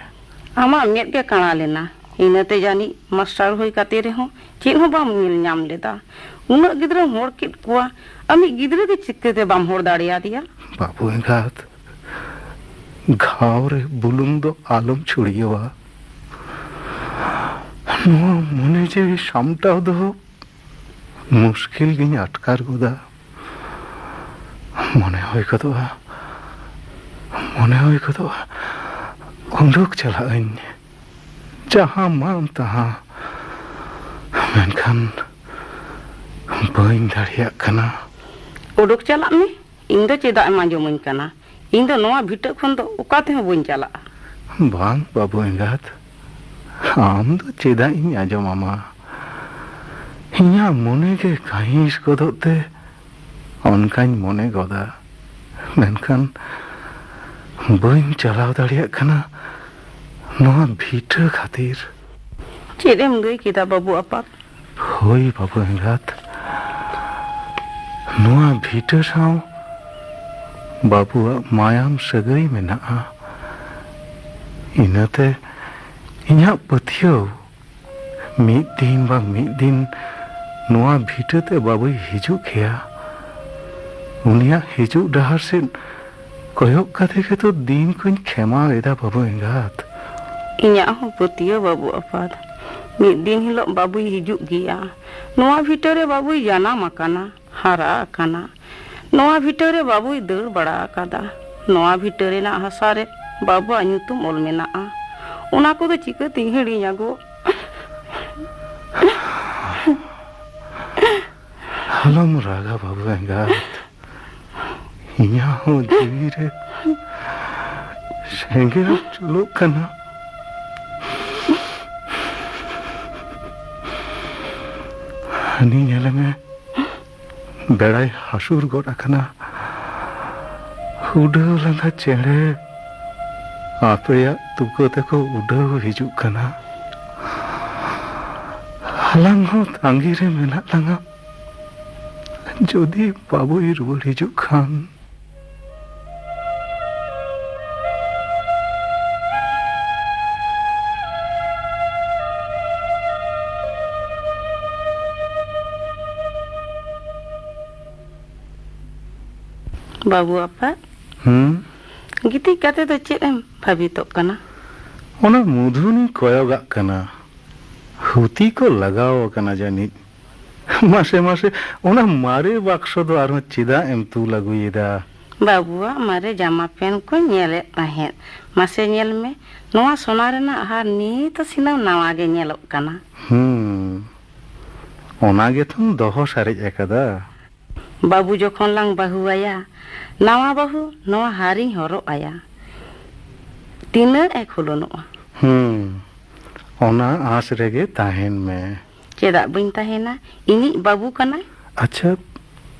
ᱟᱢᱟᱜ ᱢᱮᱫ ᱜᱮ ᱠᱟᱬᱟ ᱞᱮᱱᱟ, ᱤᱱᱟᱹᱛᱮ ᱡᱟᱹᱱᱤᱡ ᱢᱟᱥᱴᱟᱨ ᱦᱩᱭ ᱠᱟᱛᱮ ᱨᱮᱦᱚᱸ ᱪᱮᱫ ᱦᱚᱸ ᱵᱟᱢ ᱧᱮᱞ ᱧᱟᱢ ᱞᱮᱫᱟ᱾ ᱩᱱᱟᱹᱜ ᱜᱤᱫᱽᱨᱟᱹᱢ ᱦᱚᱲ ᱠᱮᱫ ᱠᱚᱣᱟ, ᱟᱢᱤᱡ ᱜᱤᱫᱽᱨᱟᱹ ᱜᱮ ᱪᱤᱠᱟᱹᱛᱮ ᱵᱟᱢ ᱦᱚᱲ ᱫᱟᱲᱮᱭᱟᱫᱮᱭᱟ? ᱵᱟᱹᱵᱩ ᱮᱸᱜᱟᱛ, ᱜᱷᱟᱣ ᱨᱮ ᱵᱩᱞᱩᱝ ᱫᱚ ᱟᱞᱚᱢ ᱪᱷᱩᱲᱭᱟᱹᱣᱟ᱾ ᱱᱚᱣᱟ ᱢᱚᱱᱮ ᱡᱤᱣᱤ ᱥᱟᱢᱴᱟᱣ ᱫᱚ ᱢᱩᱥᱠᱤᱞ ᱜᱤᱧ ᱟᱴᱠᱟᱨ ᱜᱚᱫᱟ᱾ ᱢᱚᱱᱮ ᱦᱩᱭ ᱜᱚᱫᱚᱜᱼᱟ, ᱢᱚᱱᱮ ᱦᱩᱭ ᱜᱚᱫᱚᱜᱼᱟ, ᱩᱰᱩᱠ ᱪᱟᱞᱟᱜ ᱟᱹᱧ, ᱡᱟᱦᱟᱸ ᱢᱟᱱ ᱛᱟᱦᱟᱸ᱾ ᱢᱮᱱᱠᱷᱟᱱ ᱵᱟᱹᱧ ᱫᱟᱲᱮᱭᱟᱜ ᱠᱟᱱᱟ᱾ ᱩᱰᱩᱠ ᱪᱟᱞᱟᱜ ᱢᱮ, ᱤᱧ ᱫᱚ ᱪᱮᱫᱟᱜ ᱮᱢ ᱟᱸᱡᱚᱢᱟᱹᱧ ᱠᱟᱱᱟ? ᱤᱧ ᱫᱚ ᱱᱚᱣᱟ ᱵᱷᱤᱴᱟᱹ ᱠᱷᱚᱱ ᱫᱚ ᱚᱠᱟ ᱛᱮᱦᱚᱸ ᱵᱟᱹᱧ ᱪᱟᱞᱟᱜᱼᱟ᱾ ᱵᱟᱝ ᱵᱟᱹᱵᱩ ᱮᱸᱜᱟᱛ, ᱟᱢ ᱫᱚ ᱪᱮᱫᱟᱜ ᱤᱧ ᱟᱸᱡᱚᱢᱟᱢᱟ? ᱤᱧᱟᱹᱜ ᱢᱚᱱᱮ ᱜᱮ ᱠᱟᱹᱦᱤᱥ ᱜᱚᱫᱚᱜ ᱛᱮ ᱚᱱᱠᱟᱧ ᱢᱚᱱᱮ ᱜᱚᱫᱟ, ᱢᱮᱱᱠᱷᱟᱱ ᱵᱟᱹᱧ ᱪᱟᱞᱟᱣ ᱫᱟᱲᱮᱭᱟᱜ ᱠᱟᱱᱟ ᱱᱚᱣᱟ ᱵᱷᱤᱴᱟᱹ ᱠᱷᱟᱹᱛᱤᱨ᱾ ᱪᱮᱫ ᱮᱢ ᱞᱟᱹᱭ ᱠᱮᱫᱟ ᱵᱟᱹᱵᱩ ᱟᱯᱟᱛ? ᱦᱳᱭ ᱵᱟᱹᱵᱩ ᱮᱸᱜᱟᱛ, ᱱᱚᱣᱟ ᱵᱷᱤᱴᱟᱹ ᱥᱟᱶ ᱵᱟᱹᱵᱩᱣᱟᱜ ᱢᱟᱭᱟᱢ ᱥᱟᱹᱜᱟᱹᱭ ᱢᱮᱱᱟᱜᱼᱟ᱾ ᱤᱱᱟᱹᱛᱮ ᱤᱧᱟᱹᱜ ᱯᱟᱹᱛᱭᱟᱹᱣ, ᱢᱤᱫ ᱫᱤᱱ ᱵᱟᱝ ᱢᱤᱫ ᱫᱤᱱ ᱱᱚᱣᱟ ᱵᱷᱤᱴᱟᱹ ᱛᱮ ᱵᱟᱹᱵᱩᱭ ᱦᱤᱡᱩᱜ ᱜᱮᱭᱟ᱾ ᱩᱱᱤᱭᱟᱜ ᱦᱤᱡᱩᱜ ᱰᱟᱦᱟᱨ ᱥᱮᱫ ᱠᱚᱭᱚᱜ ᱠᱟᱛᱮ ᱜᱮᱛᱚ ᱫᱤᱱ ᱠᱚᱧ ᱠᱷᱮᱢᱟᱣ ᱮᱫᱟ ᱵᱟᱹᱵᱩ ᱮᱸᱜᱟᱛ᱾ ᱤᱧᱟᱹᱜ ᱦᱚᱸ ᱯᱟᱹᱛᱭᱟᱹᱣ ᱵᱟᱹᱵᱩ ᱟᱯᱟᱛ, ᱢᱤᱫ ᱫᱤᱱ ᱦᱤᱞᱳᱜ ᱵᱟᱹᱵᱩᱭ ᱦᱤᱡᱩᱜ ᱜᱮᱭᱟ᱾ ᱱᱚᱣᱟ ᱵᱷᱤᱴᱟᱹ ᱨᱮ ᱵᱟᱹᱵᱩᱭ ᱡᱟᱱᱟᱢ ᱟᱠᱟᱱᱟ, ᱦᱟᱨᱟ ᱟᱠᱟᱱᱟ᱾ ᱱᱚᱣᱟ ᱵᱷᱤᱴᱟᱹ ᱨᱮ ᱵᱟᱹᱵᱩᱭ ᱫᱟᱹᱲ ᱵᱟᱲᱟ ᱟᱠᱟᱫᱟ᱾ ᱱᱚᱣᱟ ᱵᱷᱤᱴᱟᱹ ᱨᱮᱱᱟᱜ ᱦᱟᱥᱟ ᱨᱮ ᱵᱟᱹᱵᱩᱣᱟᱜ ᱧᱩᱛᱩᱢ ᱚᱞ ᱢᱮᱱᱟᱜᱼᱟ᱾ ᱚᱱᱟ ᱠᱚᱫᱚ ᱪᱤᱠᱟᱹᱛᱤᱧ ᱦᱤᱲᱤᱧᱟ ᱜᱚ? ᱟᱞᱚᱢ ᱨᱟᱜᱟ ᱵᱟᱹᱵᱩ ᱮᱸᱜᱟᱛ, ᱤᱧᱟᱹᱜ ᱦᱚᱸ ᱡᱤᱣᱤ ᱨᱮ ᱥᱮᱸᱜᱮᱞ ᱡᱩᱞᱩᱜ ᱠᱟᱱᱟ᱾ ᱦᱟᱹᱱᱤ ᱧᱮᱞᱮ ᱢᱮ, ᱵᱮᱲᱟᱭ ᱦᱟᱹᱥᱩᱨ ᱜᱚᱫ ᱟᱠᱟᱱᱟ᱾ ᱩᱰᱟᱹᱣ ᱞᱟᱸᱜᱟ ᱪᱮᱬᱮ ᱟᱯᱮᱭᱟᱜ ᱛᱩᱠᱟᱹ ᱛᱮᱠᱚ ᱩᱰᱟᱹᱣ ᱦᱤᱡᱩᱜ ᱠᱟᱱᱟ᱾ ᱟᱞᱟᱝ ᱦᱚᱸ ᱛᱟᱺᱜᱤ ᱨᱮ ᱢᱮᱱᱟᱜ ᱞᱟᱝᱟ, ᱡᱩᱫᱤ ᱵᱟᱹᱵᱩᱭ ᱨᱩᱣᱟᱹᱲ ᱦᱤᱡᱩᱜ ᱠᱷᱟᱱ᱾ ᱵᱟᱹᱵᱩ ᱟᱯᱟᱛ, ᱦᱩᱸ? ᱜᱤᱛᱤᱡ ᱠᱟᱛᱮ ᱫᱚ ᱪᱮᱫ ᱮᱢ ᱵᱷᱟᱵᱤᱛᱚᱜ ᱠᱟᱱᱟ? ᱚᱱᱟ ᱢᱩᱫᱷᱩᱱᱤᱧ ᱠᱚᱭᱚᱜᱟᱜ ᱠᱟᱱᱟ᱾ ᱦᱩᱛᱤ ᱠᱚ ᱞᱟᱜᱟᱣ ᱟᱠᱟᱱᱟ ᱡᱟᱹᱱᱤᱡ᱾ ᱢᱟᱥᱮ, ᱢᱟᱥᱮ, ᱚᱱᱟ ᱢᱟᱨᱮ ᱵᱟᱠᱥᱚ ᱫᱚ ᱟᱨᱦᱚᱸ ᱪᱮᱫᱟᱜ ᱮᱢ ᱛᱩᱞ ᱟᱹᱜᱩᱭᱮᱫᱟ? ᱵᱟᱹᱵᱩᱣᱟᱜ ᱢᱟᱨᱮ ᱡᱟᱢᱟ ᱯᱮᱱᱴ ᱠᱚᱧ ᱧᱮᱞᱮᱫ ᱛᱟᱦᱮᱸᱫ᱾ ᱢᱟᱥᱮ ᱧᱮᱞ ᱢᱮ, ᱱᱚᱣᱟ ᱥᱚᱱᱟ ᱨᱮᱱᱟᱜ ᱦᱟᱨ ᱱᱤᱛ ᱦᱚᱸ ᱥᱤᱱᱟᱹᱢ ᱱᱟᱣᱟ ᱜᱮ ᱧᱮᱞᱚᱜ ᱠᱟᱱᱟ᱾ ᱦᱩᱸ, ᱚᱱᱟ ᱜᱮᱛᱚᱢ ᱫᱚᱦᱚ ᱥᱟᱨᱮᱡ ᱟᱠᱟᱫᱟ᱾ ᱵᱟᱹᱵᱩ ᱡᱚᱠᱷᱚᱱ ᱞᱟᱝ ᱵᱟᱹᱦᱩ ᱟᱭᱟ, ᱱᱟᱣᱟ ᱵᱟᱹᱦᱩ ᱱᱚᱣᱟ ᱦᱟᱨᱤᱧ ᱦᱚᱨᱚᱜ ᱟᱭᱟ᱾ ᱛᱤᱱᱟᱹᱜ ᱮ ᱠᱷᱩᱞᱟᱹᱱᱚᱜᱼᱟ᱾ ᱦᱩᱸ, ᱚᱱᱟ ᱟᱸᱥ ᱨᱮᱜᱮ ᱛᱟᱦᱮᱱ ᱢᱮ᱾ ᱪᱮᱫᱟᱜ ᱵᱟᱹᱧ ᱛᱟᱦᱮᱱᱟ? ᱤᱧᱤᱡ ᱵᱟᱹᱵᱩ ᱠᱟᱱᱟᱭ᱾ ᱟᱪᱪᱷᱟ,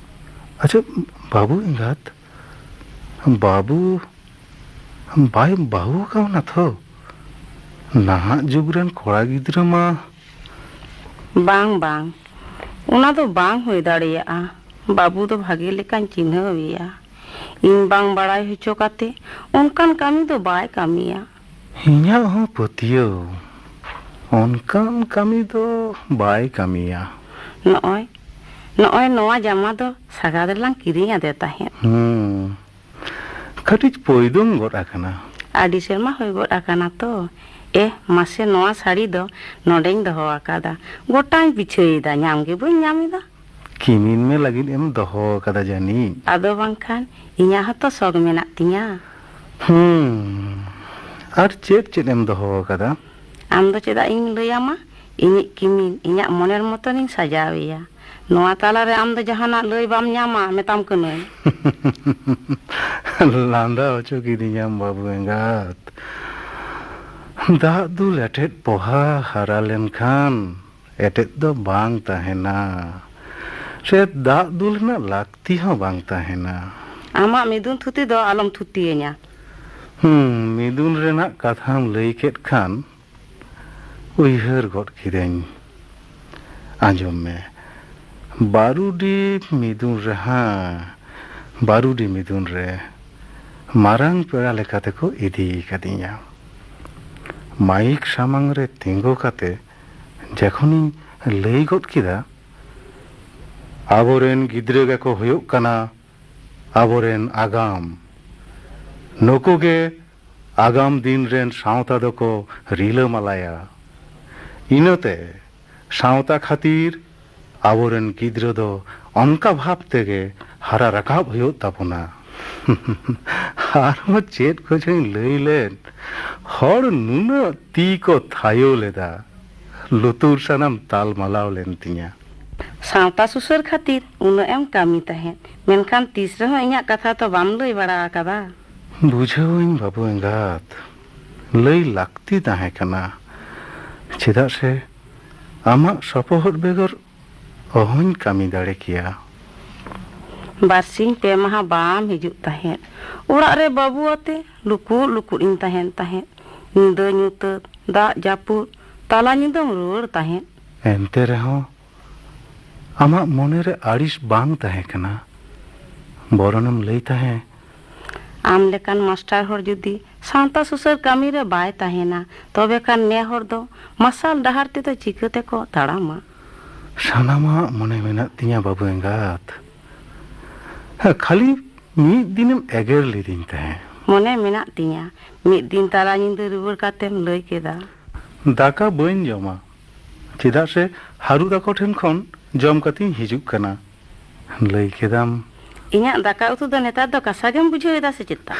ᱟᱪᱪᱷᱟ, ᱵᱟᱹᱵᱩ ᱮᱸᱜᱟᱛ, ᱵᱟᱹᱵᱩ ᱵᱟᱭ ᱵᱟᱹᱦᱩ ᱟᱠᱟᱣᱱᱟ ᱛᱷᱚ? ᱱᱟᱦᱟᱜ ᱡᱩᱜᱽ ᱨᱮᱱ ᱠᱚᱲᱟ ᱜᱤᱫᱽᱨᱟᱹ ᱢᱟ᱾ ᱵᱟᱝ, ᱵᱟᱝ, ᱚᱱᱟ ᱫᱚ ᱵᱟᱝ ᱦᱩᱭ ᱫᱟᱲᱮᱭᱟᱜᱼᱟ᱾ ᱵᱟᱹᱵᱩ ᱫᱚ ᱵᱷᱟᱜᱮ ᱞᱮᱠᱟᱧ ᱪᱤᱱᱦᱟᱹᱣ ᱮᱭᱟ᱾ ᱤᱧ ᱵᱟᱝ ᱵᱟᱲᱟᱭ ᱦᱚᱪᱚ ᱠᱟᱛᱮ ᱚᱱᱠᱟᱱ ᱠᱟᱹᱢᱤ ᱫᱚ ᱵᱟᱭ ᱠᱟᱹᱢᱤᱭᱟ᱾ ᱤᱧᱟᱹᱜ ᱦᱚᱸ ᱯᱟᱹᱛᱭᱟᱹᱣ, ᱚᱱᱠᱟᱱ ᱠᱟᱹᱢᱤ ᱫᱚ ᱵᱟᱭ ᱠᱟᱹᱢᱤᱭᱟ᱾ ᱱᱚᱜᱼᱚᱭ, ᱱᱚᱜᱼᱚᱭ ᱱᱚᱣᱟ ᱡᱟᱢᱟ ᱫᱚ ᱥᱟᱜᱟᱫ ᱨᱮᱞᱟᱝ ᱠᱤᱨᱤᱧ ᱟᱫᱮ ᱛᱟᱦᱮᱸᱫ᱾ ᱦᱩᱸ, ᱠᱟᱹᱴᱤᱡ ᱯᱚᱭᱫᱚᱝ ᱜᱚᱫ ᱟᱠᱟᱱᱟ᱾ ᱟᱹᱰᱤ ᱥᱮᱨᱢᱟ ᱦᱩᱭ ᱜᱚᱫ ᱟᱠᱟᱱᱟ ᱛᱚ᱾ ᱮᱦ, ᱢᱟᱥᱮ, ᱱᱚᱣᱟ ᱥᱟᱹᱲᱤ ᱫᱚ ᱱᱚᱰᱮᱧ ᱫᱚᱦᱚ ᱟᱠᱟᱫᱟ᱾ ᱜᱚᱴᱟᱧ ᱵᱤᱪᱷᱟᱹᱭᱮᱫᱟ, ᱧᱟᱢ ᱜᱮ ᱵᱟᱹᱧ ᱧᱟᱢ ᱮᱫᱟ᱾ ᱠᱤᱢᱤᱱ ᱢᱮ ᱞᱟᱹᱜᱤᱫ ᱮᱢ ᱫᱚᱦᱚ ᱟᱠᱟᱫᱟ ᱡᱟᱹᱱᱤᱡ? ᱟᱫᱚ ᱵᱟᱝᱠᱷᱟᱱ, ᱤᱧᱟᱹᱜ ᱦᱚᱸᱛᱚ ᱥᱚᱠ ᱢᱮᱱᱟᱜ ᱛᱤᱧᱟ᱾ ᱦᱩᱸ, ᱟᱨ ᱪᱮᱫ ᱪᱮᱫ ᱮᱢ ᱫᱚᱦᱚ ᱟᱠᱟᱫᱟ? ᱟᱢ ᱫᱚ ᱪᱮᱫᱟᱜ ᱤᱧ ᱞᱟᱹᱭᱟᱢᱟ? ᱤᱧᱤᱡ ᱠᱤᱢᱤᱱ, ᱤᱧᱟᱹᱜ ᱢᱚᱱᱮᱨ ᱢᱚᱛᱚᱱᱤᱧ ᱥᱟᱡᱟᱣ ᱮᱭᱟ᱾ ᱱᱚᱣᱟ ᱛᱟᱞᱟᱨᱮ ᱟᱢ ᱫᱚ ᱡᱟᱦᱟᱱᱟᱜ ᱞᱟᱹᱭ ᱵᱟᱢ ᱧᱟᱢᱟ, ᱢᱮᱛᱟᱢ ᱠᱟᱹᱱᱟᱹᱧ᱾ ᱞᱟᱸᱫᱟ ᱦᱚᱪᱚ ᱠᱤᱫᱤᱧᱟᱢ, ᱵᱟᱹᱵᱩ ᱮᱸᱜᱟᱛ᱾ ᱫᱟᱜ ᱫᱩᱞ ᱮᱴᱮᱫ ᱯᱚᱦᱟ ᱦᱟᱨᱟ ᱞᱮᱱᱠᱷᱟᱱ ᱮᱴᱮᱫ ᱫᱚ ᱵᱟᱝ ᱛᱟᱦᱮᱱᱟ᱾ ᱥᱮ ᱫᱟᱜ ᱫᱩᱞ ᱨᱮᱱᱟᱜ ᱞᱟᱹᱠᱛᱤ ᱦᱚᱸ ᱵᱟᱝ ᱛᱟᱦᱮᱱᱟ᱾ ᱟᱢᱟᱜ ᱢᱤᱫᱩᱱ ᱛᱷᱩᱛᱤ ᱫᱚ ᱟᱞᱚᱢ ᱛᱷᱩᱛᱤᱭᱟᱹᱧᱟ᱾ ᱦᱩᱸ, ᱢᱤᱫᱩᱱ ᱨᱮᱱᱟᱜ ᱠᱟᱛᱷᱟᱢ ᱞᱟᱹᱭ ᱠᱮᱫ ᱠᱷᱟᱱ ᱩᱭᱦᱟᱹᱨ ᱜᱚᱫ ᱠᱤᱫᱟᱹᱧ᱾ ᱟᱸᱡᱚᱢ ᱢᱮ, ᱵᱟᱹᱨᱩᱰᱤ ᱢᱤᱫᱩᱱ ᱨᱮ, ᱦᱮᱸ, ᱵᱟᱹᱨᱩᱰᱤ ᱢᱤᱫᱩᱱ ᱨᱮ ᱢᱟᱨᱟᱝ ᱯᱮᱲᱟ ᱞᱮᱠᱟᱛᱮ ᱠᱚ ᱤᱫᱤ ᱠᱟᱫᱤᱧᱟ᱾ ᱢᱟᱭᱤᱠ ᱥᱟᱢᱟᱝ ᱨᱮ ᱛᱤᱸᱜᱩ ᱠᱟᱛᱮ ᱡᱚᱠᱷᱚᱱᱤᱧ ᱞᱟᱹᱭ ᱜᱚᱫ ᱠᱮᱫᱟ, ᱟᱵᱚᱨᱮᱱ ᱜᱤᱫᱽᱨᱟᱹ ᱜᱮᱠᱚ ᱦᱩᱭᱩᱜ ᱠᱟᱱᱟ ᱟᱵᱚᱨᱮᱱ ᱟᱜᱟᱢ᱾ ᱱᱩᱠᱩ ᱜᱮ ᱟᱜᱟᱢ ᱫᱤᱱ ᱨᱮᱱ ᱥᱟᱶᱛᱟ ᱫᱚᱠᱚ ᱨᱤᱞᱟᱹᱢᱟᱞᱟᱭᱟ᱾ ᱤᱱᱟᱹᱛᱮ ᱥᱟᱶᱛᱟ ᱠᱷᱟᱹᱛᱤᱨ ᱟᱵᱚᱨᱮᱱ ᱜᱤᱫᱽᱨᱟᱹ ᱫᱚ ᱚᱱᱠᱟ ᱵᱷᱟᱵᱽ ᱛᱮᱜᱮ ᱦᱟᱨᱟ ᱨᱟᱠᱟᱵ ᱦᱩᱭᱩᱜ ᱛᱟᱵᱚᱱᱟ᱾ ᱟᱨᱦᱚᱸ ᱪᱮᱫ ᱠᱚᱪᱚᱧ ᱞᱟᱹᱭ ᱞᱮᱫ, ᱦᱚᱲ ᱱᱩᱱᱟᱹᱜ ᱛᱤ ᱠᱚ ᱛᱷᱟᱭᱚ ᱞᱮᱫᱟ, ᱞᱩᱛᱩᱨ ᱥᱟᱱᱟᱢ ᱛᱟᱞᱢᱟᱞᱟᱣ ᱞᱮᱱ ᱛᱤᱧᱟ᱾ ᱥᱟᱶᱛᱟ ᱥᱩᱥᱟᱹᱨ ᱠᱷᱟᱹᱛᱤᱨ ᱩᱱᱟᱹᱜ ᱮᱢ ᱠᱟᱹᱢᱤ ᱛᱟᱦᱮᱸᱫ, ᱢᱮᱱᱠᱷᱟᱱ ᱛᱤᱥ ᱨᱮᱦᱚᱸ ᱤᱧᱟᱹᱜ ᱠᱟᱛᱷᱟ ᱛᱚ ᱵᱟᱢ ᱞᱟᱹᱭ ᱵᱟᱲᱟ ᱟᱠᱟᱫᱟ᱾ ᱵᱩᱡᱷᱟᱹᱣᱟᱹᱧ ᱵᱟᱹᱵᱩ ᱮᱸᱜᱟᱛ, ᱞᱟᱹᱭ ᱞᱟᱹᱠᱛᱤ ᱛᱟᱦᱮᱸ ᱠᱟᱱᱟ᱾ ᱪᱮᱫᱟᱜ ᱥᱮ ᱟᱢᱟᱜ ᱥᱚᱯᱚᱦᱚᱫ ᱵᱮᱜᱚᱨ ᱚᱦᱚᱧ ᱠᱟᱹᱢᱤ ᱫᱟᱲᱮ ᱠᱮᱭᱟ᱾ ᱵᱟᱨᱥᱤᱧ ᱯᱮ ᱢᱟᱦᱟ ᱵᱟᱢ ᱦᱤᱡᱩᱜ ᱛᱟᱦᱮᱸᱫ᱾ ᱚᱲᱟᱜ ᱨᱮ ᱵᱟᱹᱵᱩ ᱟᱛᱮ ᱞᱩᱠᱩᱫ ᱞᱩᱠᱩᱫ ᱤᱧ ᱛᱟᱦᱮᱱ ᱛᱟᱦᱮᱸᱫ᱾ ᱧᱤᱫᱟᱹ ᱧᱩᱛᱟᱹᱛ, ᱫᱟᱜ ᱡᱟᱹᱯᱩᱫ, ᱛᱟᱞᱟ ᱧᱤᱫᱟᱹᱢ ᱨᱩᱣᱟᱹᱲ ᱛᱟᱦᱮᱸᱫ᱾ ᱮᱱᱛᱮ ᱨᱮᱦᱚᱸ ᱟᱢᱟᱜ ᱢᱚᱱᱮ ᱨᱮ ᱟᱹᱲᱤᱥ ᱵᱟᱝ ᱛᱟᱦᱮᱸ ᱠᱟᱱᱟ᱾ ᱵᱚᱨᱚᱱᱮᱢ ᱞᱟᱹᱭ ᱛᱟᱦᱮᱸ᱾ ᱟᱢ ᱞᱮᱠᱟᱱ ᱢᱟᱥᱴᱟᱨ ᱦᱚᱲ ᱡᱩᱫᱤ ᱥᱟᱶᱛᱟ ᱥᱩᱥᱟᱹᱨ ᱠᱟᱹᱢᱤ ᱨᱮ ᱵᱟᱭ ᱛᱟᱦᱮᱱᱟ, ᱛᱚᱵᱮ ᱠᱷᱟᱱ ᱱᱮ ᱦᱚᱲ ᱫᱚ ᱢᱟᱨᱥᱟᱞ ᱰᱟᱦᱟᱨ ᱛᱮᱫᱚ ᱪᱤᱠᱟᱹ ᱛᱮᱠᱚ ᱛᱟᱲᱟᱢᱟ? ᱥᱟᱱᱟᱢᱟᱜ ᱢᱚᱱᱮ ᱢᱮᱱᱟᱜ ᱛᱤᱧᱟ, ᱵᱟᱹᱵᱩ ᱮᱸᱜᱟᱛ᱾ ᱦᱮᱸ, ᱠᱷᱟᱹᱞᱤ ᱢᱤᱫ ᱫᱤᱱᱮᱢ ᱮᱜᱮᱨ ᱞᱤᱫᱤᱧ ᱛᱟᱦᱮᱸ᱾ ᱢᱚᱱᱮ ᱢᱮᱱᱟᱜ ᱛᱤᱧᱟ, ᱢᱤᱫ ᱫᱤᱱ ᱛᱟᱞᱟ ᱧᱤᱫᱟᱹ ᱨᱩᱣᱟᱹᱲ ᱠᱟᱛᱮᱢ ᱞᱟᱹᱭ ᱠᱮᱫᱟ᱾ ᱫᱟᱠᱟ ᱵᱟᱹᱧ ᱡᱚᱢᱟ, ᱪᱮᱫᱟᱜ ᱥᱮ ᱦᱟᱹᱨᱩ ᱛᱟᱠᱚ ᱴᱷᱮᱱ ᱠᱷᱚᱱ ᱡᱚᱢ ᱠᱟᱛᱮᱧ ᱦᱤᱡᱩᱜ ᱠᱟᱱᱟ᱾ ᱞᱟᱹᱭ ᱠᱮᱫᱟᱢ᱾ ᱤᱧᱟᱜ ᱫᱟᱠᱟ ᱩᱛᱩ ᱫᱚ ᱱᱮᱛᱟᱨ ᱫᱚ ᱠᱟᱥᱟ ᱜᱮᱢ ᱵᱩᱡᱷᱟᱹᱣ ᱮᱫᱟ ᱥᱮ ᱪᱮᱛᱟ?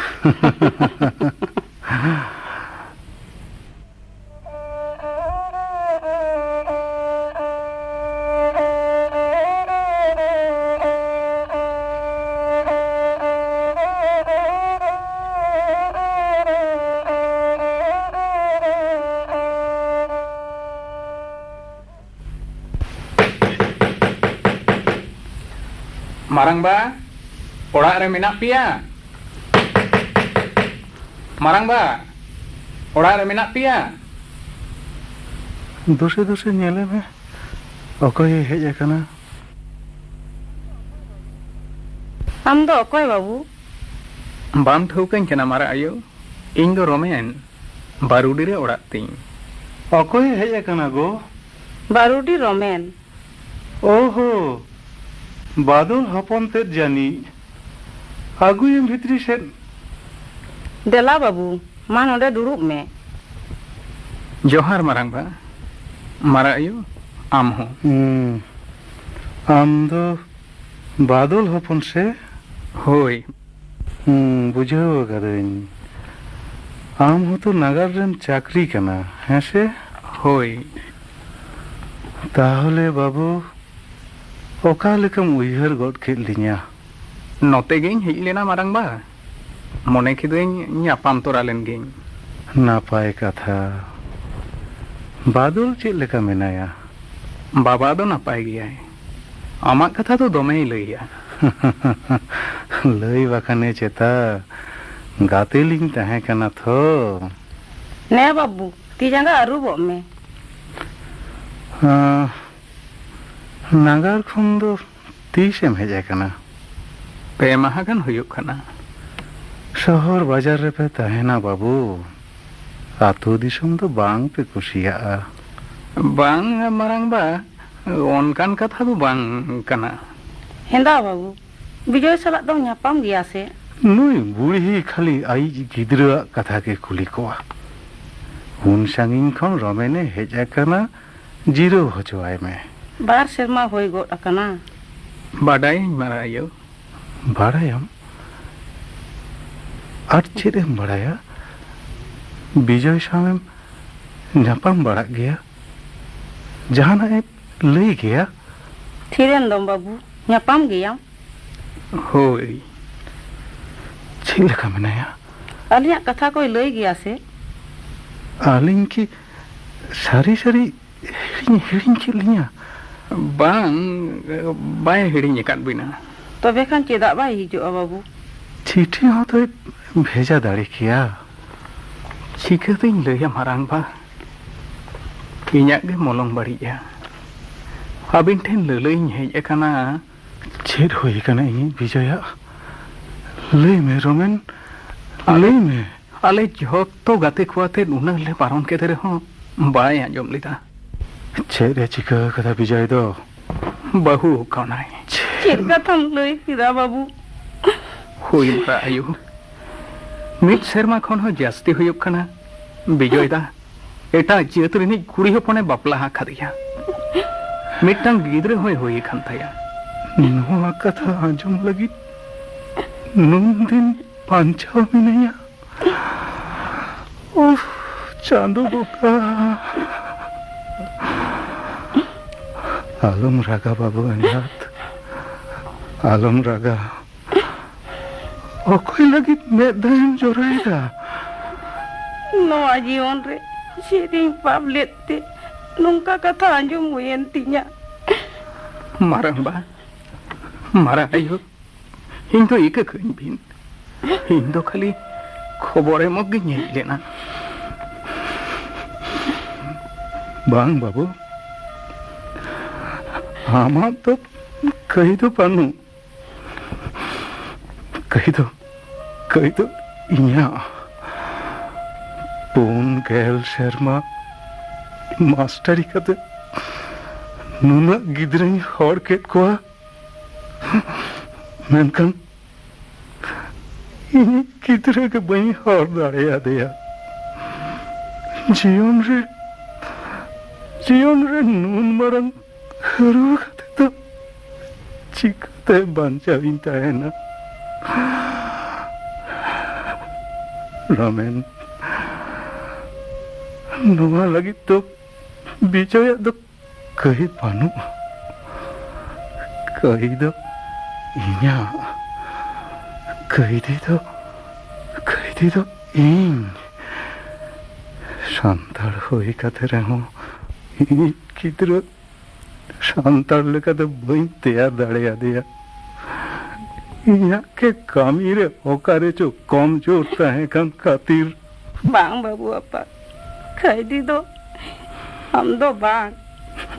ᱢᱟᱨᱟᱝᱵᱟ, ᱚᱲᱟᱜ ᱨᱮ ᱢᱮᱱᱟᱜ ᱯᱮᱭᱟ? ᱢᱟᱨᱟᱝᱵᱟ, ᱚᱲᱟᱜ ᱨᱮ ᱢᱮᱱᱟᱜ ᱯᱮᱭᱟ? ᱫᱩᱥᱮ ᱫᱩᱥᱮ ᱧᱮᱞᱮ ᱢᱮ, ᱚᱠᱚᱭᱮ ᱦᱮᱡ ᱟᱠᱟᱱᱟ? ᱟᱢ ᱫᱚ ᱚᱠᱚᱭ, ᱵᱟᱹᱵᱩ? ᱵᱟᱢ ᱴᱷᱟᱹᱣᱠᱟᱹᱧ ᱠᱟᱱᱟ, ᱢᱟᱨᱟᱜ ᱟᱭᱳ? ᱤᱧ ᱫᱚ ᱨᱚᱢᱮᱱ, ᱵᱟᱨᱩᱰᱤ ᱨᱮ ᱚᱲᱟᱜ ᱛᱤᱧ᱾ ᱚᱠᱚᱭᱮ ᱦᱮᱡ ᱟᱠᱟᱱᱟ ᱜᱚ? ᱵᱟᱨᱩᱰᱤ ᱨᱚᱢᱮᱱ᱾ ᱳᱦᱳ, ᱵᱟᱫᱚᱞ ᱦᱚᱯᱚᱱ ᱛᱮᱫ ᱡᱟᱹᱱᱤᱡ᱾ ᱟᱹᱜᱩᱭᱮᱢ ᱵᱷᱤᱛᱨᱤ ᱥᱮᱫ᱾ ᱫᱮᱞᱟ ᱵᱟᱹᱵᱩ, ᱢᱟ ᱱᱚᱰᱮ ᱫᱩᱲᱩᱵ ᱢᱮ᱾ ᱡᱚᱦᱟᱨ ᱢᱟᱨᱟᱝᱵᱟ᱾ ᱢᱟᱨᱟᱜ ᱟᱭᱳ, ᱟᱢ ᱦᱚᱸ᱾ ᱦᱩᱸ, ᱟᱢ ᱫᱚ ᱵᱟᱫᱚᱞ ᱦᱚᱯᱚᱱ ᱥᱮ? ᱦᱳᱭ᱾ ᱦᱩᱸ, ᱵᱩᱡᱷᱟᱹᱣ ᱟᱠᱟᱫᱟᱹᱧ᱾ ᱟᱢ ᱦᱚᱸᱛᱚ ᱱᱟᱜᱟᱨ ᱨᱮᱢ ᱪᱟᱹᱠᱨᱤ ᱠᱟᱱᱟ, ᱦᱮᱸ ᱥᱮ? ᱦᱳᱭ᱾ ᱛᱟᱦᱚᱞᱮ ᱵᱟᱹᱵᱩ, ᱚᱠᱟ ᱞᱮᱠᱟᱢ ᱩᱭᱦᱟᱹᱨ ᱜᱚᱫ ᱠᱮᱫ ᱞᱤᱧᱟ? ᱱᱚᱛᱮ ᱜᱤᱧ ᱦᱮᱡ ᱞᱮᱱᱟ ᱢᱟᱨᱟᱝᱵᱟ, ᱢᱚᱱᱮ ᱠᱤᱫᱟᱹᱧ ᱧᱟᱯᱟᱢ ᱛᱚᱨᱟ ᱞᱮᱱ ᱜᱤᱧ᱾ ᱱᱟᱯᱟᱭ ᱠᱟᱛᱷᱟ᱾ ᱵᱟᱫᱚᱞ ᱪᱮᱫ ᱞᱮᱠᱟ ᱢᱮᱱᱟᱭᱟ? ᱵᱟᱵᱟ ᱫᱚ ᱱᱟᱯᱟᱭ ᱜᱮᱭᱟᱭ᱾ ᱟᱢᱟᱜ ᱠᱟᱛᱷᱟ ᱫᱚ ᱫᱚᱢᱮᱭ ᱞᱟᱹᱭᱟ᱾ ᱞᱟᱹᱭ ᱵᱟᱠᱷᱟᱱᱮ ᱪᱮᱛᱟ, ᱜᱟᱛᱮ ᱞᱤᱧ ᱛᱟᱦᱮᱸ ᱠᱟᱱᱟ ᱛᱷᱚ᱾ ᱱᱮ ᱵᱟᱹᱵᱩ, ᱛᱤ ᱡᱟᱸᱜᱟ ᱟᱹᱨᱩᱵᱚᱜ ᱢᱮ᱾ ᱟᱸ, ᱱᱟᱜᱟᱨ ᱠᱷᱚᱱ ᱫᱚ ᱛᱤᱥᱮᱢ ᱦᱮᱡ ᱟᱠᱟᱱᱟ? ᱯᱮ ᱢᱟᱦᱟ ᱜᱟᱱ ᱦᱩᱭᱩᱜ ᱠᱟᱱᱟ᱾ ᱥᱚᱦᱚᱨ ᱵᱟᱡᱟᱨ ᱨᱮᱯᱮ ᱛᱟᱦᱮᱱᱟ ᱵᱟᱹᱵᱩ, ᱟᱹᱛᱩ ᱫᱤᱥᱚᱢ ᱫᱚ ᱵᱟᱝ ᱯᱮ ᱠᱩᱥᱤᱭᱟᱜᱼᱟ᱾ ᱵᱟᱝ ᱢᱟᱨᱟᱝ ᱵᱟ, ᱚᱱᱠᱟᱱ ᱠᱟᱛᱷᱟ ᱫᱚ ᱵᱟᱝ ᱠᱟᱱᱟ᱾ ᱦᱮᱸᱫᱟ ᱵᱟᱹᱵᱩ, ᱵᱤᱡᱚᱭ ᱥᱟᱞᱟᱜ ᱫᱚᱢ ᱧᱟᱯᱟᱢ ᱜᱮᱭᱟ ᱥᱮ? ᱱᱩᱭ ᱵᱩᱲᱦᱤ ᱠᱷᱟᱹᱞᱤ ᱟᱭᱤᱡ ᱜᱤᱫᱽᱨᱟᱹᱣᱟᱜ ᱠᱟᱛᱷᱟ ᱜᱮ ᱠᱩᱞᱤ ᱠᱚᱣᱟ᱾ ᱩᱱ ᱥᱟᱺᱜᱤᱧ ᱠᱷᱚᱱ ᱨᱚᱢᱮᱱᱮ ᱦᱮᱡ ᱟᱠᱟᱱᱟ, ᱡᱤᱨᱟᱹᱣ ᱦᱚᱪᱚᱣᱟᱭ ᱢᱮ᱾ ᱵᱟᱨ ᱥᱮᱨᱢᱟ ᱦᱩᱭ ᱜᱚᱫ ᱟᱠᱟᱱᱟ᱾ ᱵᱟᱰᱟᱭᱟᱹᱧ ᱢᱟᱨᱟᱝ ᱟᱭᱳ᱾ ᱵᱟᱲᱟᱭᱟᱢ? ᱟᱨ ᱪᱮᱫ ᱮᱢ ᱵᱟᱲᱟᱭᱟ? ᱵᱤᱡᱚᱭ ᱥᱟᱶᱮᱢ ᱧᱟᱯᱟᱢ ᱵᱟᱲᱟᱜ ᱜᱮᱭᱟ? ᱡᱟᱦᱟᱱᱟᱜ ᱮ ᱞᱟᱹᱭ ᱜᱮᱭᱟ? ᱛᱷᱤᱨᱮᱱ ᱫᱚᱢ ᱵᱟᱹᱵᱩ, ᱧᱟᱯᱟᱢ ᱜᱮᱭᱟᱢ᱾ ᱦᱳᱭ᱾ ᱪᱮᱫ ᱞᱮᱠᱟ ᱢᱮᱱᱟᱭᱟ? ᱟᱹᱞᱤᱧᱟᱜ ᱠᱟᱛᱷᱟ ᱠᱚᱭ ᱞᱟᱹᱭ ᱜᱮᱭᱟ ᱥᱮ? ᱟᱹᱞᱤᱧ ᱠᱤ ᱥᱟᱹᱨᱤ ᱥᱟᱹᱨᱤ ᱦᱤᱲᱤᱧ, ᱦᱤᱲᱤᱧ ᱠᱮᱫ ᱞᱤᱧᱟ? ᱵᱟᱝ, ᱵᱟᱭ ᱦᱤᱲᱤᱧ ᱟᱠᱟᱫ ᱵᱤᱱᱟ᱾ ᱛᱚᱵᱮ ᱠᱷᱟᱱ ᱪᱮᱫᱟᱜ ᱵᱟᱭ ᱦᱤᱡᱩᱜᱼᱟ ᱵᱟᱹᱵᱩ? ᱪᱤᱴᱷᱤ ᱦᱚᱸ ᱛᱚᱭ ᱵᱷᱮᱡᱟ ᱫᱟᱲᱮ ᱠᱮᱭᱟ᱾ ᱪᱤᱠᱟᱹᱛᱤᱧ ᱞᱟᱹᱭᱟ ᱢᱟᱨᱟᱝ ᱵᱟ, ᱤᱧᱟᱹᱜ ᱜᱮ ᱢᱚᱞᱚᱝ ᱵᱟᱹᱲᱤᱡᱼᱟ᱾ ᱟᱹᱵᱤᱱ ᱴᱷᱮᱱ ᱞᱟᱹᱞᱟᱹᱭᱤᱧ ᱦᱮᱡ ᱟᱠᱟᱱᱟ᱾ ᱪᱮᱫ ᱦᱩᱭ ᱟᱠᱟᱱᱟ ᱤᱧᱤᱡ ᱵᱤᱡᱚᱭᱟᱜ? ᱞᱟᱹᱭ ᱢᱮ ᱨᱚᱢᱮᱱ, ᱞᱟᱹᱭ ᱢᱮ᱾ ᱟᱞᱮ ᱡᱷᱚᱛᱚ ᱜᱟᱛᱮ ᱠᱚ ᱟᱛᱮ ᱩᱱᱟᱹᱜ ᱞᱮ ᱵᱟᱨᱚᱱ ᱠᱮᱫᱮ ᱨᱮᱦᱚᱸ ᱵᱟᱭ ᱟᱸᱡᱚᱢ ᱞᱮᱫᱟ᱾ ᱪᱮᱫ ᱮ ᱪᱤᱠᱟᱹ ᱟᱠᱟᱫᱟ ᱵᱤᱡᱚᱭ ᱫᱚ? ᱵᱟᱹᱦᱩ ᱠᱟᱱᱟᱭ᱾ ᱪᱮᱫ ᱠᱟᱛᱷᱟᱢ ᱞᱟᱹᱭ ᱠᱮᱫᱟ ᱵᱟᱹᱵᱩ? ᱦᱩᱭ ᱢᱟᱨᱟ ᱟᱭᱳ, ᱢᱤᱫ ᱥᱮᱨᱢᱟ ᱠᱷᱚᱱ ᱦᱚᱸ ᱡᱟᱹᱥᱛᱤ ᱦᱩᱭᱩᱜ ᱠᱟᱱᱟ ᱵᱤᱡᱚᱭ ᱫᱟ ᱮᱴᱟᱜ ᱡᱟᱹᱛ ᱨᱤᱱᱤᱡ ᱠᱩᱲᱤ ᱦᱚᱯᱚᱱᱮ ᱵᱟᱯᱞᱟ ᱟᱠᱟᱫᱮᱭᱟ᱾ ᱢᱤᱫᱴᱟᱝ ᱜᱤᱫᱽᱨᱟᱹ ᱦᱚᱸᱭ ᱦᱩᱭ ᱟᱠᱟᱱ ᱛᱟᱭᱟ᱾ ᱱᱚᱣᱟ ᱠᱟᱛᱷᱟ ᱟᱸᱡᱚᱢ ᱞᱟᱹᱜᱤᱫ ᱱᱩᱱ ᱫᱤᱱ ᱵᱟᱧᱪᱟᱣ ᱢᱤᱱᱟᱹᱧᱟ? ᱩᱯᱷ, ᱪᱟᱸᱫᱚ ᱵᱚᱸᱜᱟ᱾ ᱟᱞᱚᱢ ᱨᱟᱜᱟ ᱵᱟᱹᱵᱩ ᱮᱸᱜᱟᱛ, ᱟᱞᱚᱢ ᱨᱟᱜᱟ᱾ ᱚᱠᱚᱭ ᱞᱟᱹᱜᱤᱫ ᱢᱮᱫ ᱫᱟᱜ ᱮᱢ ᱡᱚᱨᱚᱭᱮᱫᱟ? ᱱᱚᱣᱟ ᱡᱤᱭᱚᱱ ᱨᱮ ᱪᱮᱫ ᱤᱧ ᱯᱟᱯ ᱞᱮᱫ ᱛᱮ ᱱᱚᱝᱠᱟ ᱠᱟᱛᱷᱟ ᱟᱸᱡᱚᱢ ᱦᱩᱭᱮᱱ ᱛᱤᱧᱟ᱾ ᱢᱟᱨᱟᱝ ᱵᱟ, ᱢᱟᱨᱟᱝ ᱟᱭᱳ, ᱤᱧ ᱫᱚ ᱤᱠᱟᱹ ᱠᱟᱹᱧ ᱵᱤᱱ᱾ ᱤᱧ ᱫᱚ ᱠᱷᱟᱹᱞᱤ ᱠᱷᱚᱵᱚᱨ ᱮᱢᱚᱜ ᱜᱤᱧ ᱦᱮᱡ ᱞᱮᱱᱟ᱾ ᱵᱟᱝ ᱵᱟᱹᱵᱩ, ᱟᱢᱟᱜ ᱫᱚ ᱠᱟᱹᱭ ᱫᱚ ᱵᱟᱹᱱᱩᱜ᱾ ᱠᱟᱹᱭ ᱫᱚ, ᱠᱟᱹᱭ ᱫᱚ ᱤᱧᱟᱹᱜ᱾ ᱯᱩᱱ ᱜᱮᱞ ᱥᱮᱨᱢᱟ ᱢᱟᱥᱴᱟᱨᱤ ᱠᱟᱛᱮ ᱱᱩᱱᱟᱹᱜ ᱜᱤᱫᱽᱨᱟᱹᱧ ᱦᱚᱲ ᱠᱮᱫ ᱠᱚᱣᱟ, ᱢᱮᱱᱠᱷᱟᱱ ᱤᱧᱤᱡ ᱜᱤᱫᱽᱨᱟᱹ ᱜᱮ ᱵᱟᱹᱧ ᱦᱚᱲ ᱫᱟᱲᱮᱭᱟᱫᱮᱭᱟ᱾ ᱡᱤᱭᱚᱱ ᱨᱮ, ᱡᱤᱭᱚᱱ ᱨᱮ ᱱᱩᱱ ᱢᱟᱨᱟᱝ ᱦᱟᱹᱨᱩ ᱠᱟᱛᱮ ᱫᱚ ᱪᱤᱠᱟᱹᱛᱮ ᱵᱟᱧᱪᱟᱣ ᱤᱧ ᱛᱟᱦᱮᱱᱟ? ᱨᱟᱢᱮᱱ, ᱱᱚᱣᱟ ᱞᱟᱹᱜᱤᱫ ᱫᱚ ᱵᱤᱡᱚᱭᱟᱜ ᱫᱚ ᱠᱟᱹᱭ ᱵᱟᱹᱱᱩᱜᱼᱟ᱾ ᱠᱟᱹᱭ ᱫᱚ ᱤᱧᱟᱹᱜ᱾ ᱠᱟᱹᱭᱫᱤ ᱫᱚ, ᱠᱟᱹᱭᱫᱤ ᱫᱚ ᱤᱧ᱾ ᱥᱟᱱᱛᱟᱲ ᱦᱩᱭ ᱠᱟᱛᱮ ᱨᱮᱦᱚᱸ ᱤᱧᱤᱡ ᱜᱤᱫᱽᱨᱟᱹ ᱥᱟᱱᱛᱟᱲ ᱞᱮᱠᱟᱛᱮ ᱵᱟᱹᱧ ᱛᱮᱭᱟᱨ ᱫᱟᱲᱮᱭᱟᱫᱮᱭᱟ᱾ ᱤᱧᱟᱹᱜ ᱜᱮ ᱠᱟᱹᱢᱤ ᱨᱮ ᱚᱠᱟᱨᱮ ᱪᱚ ᱠᱚᱢ ᱡᱳᱨ ᱛᱟᱦᱮᱸ ᱠᱟᱱ ᱠᱷᱟᱹᱛᱤᱨ᱾ ᱵᱟᱝ ᱵᱟᱹᱵᱩ ᱟᱯᱟ, ᱠᱟᱹᱭᱫᱤ ᱫᱚ ᱟᱢ ᱫᱚ ᱵᱟᱝ,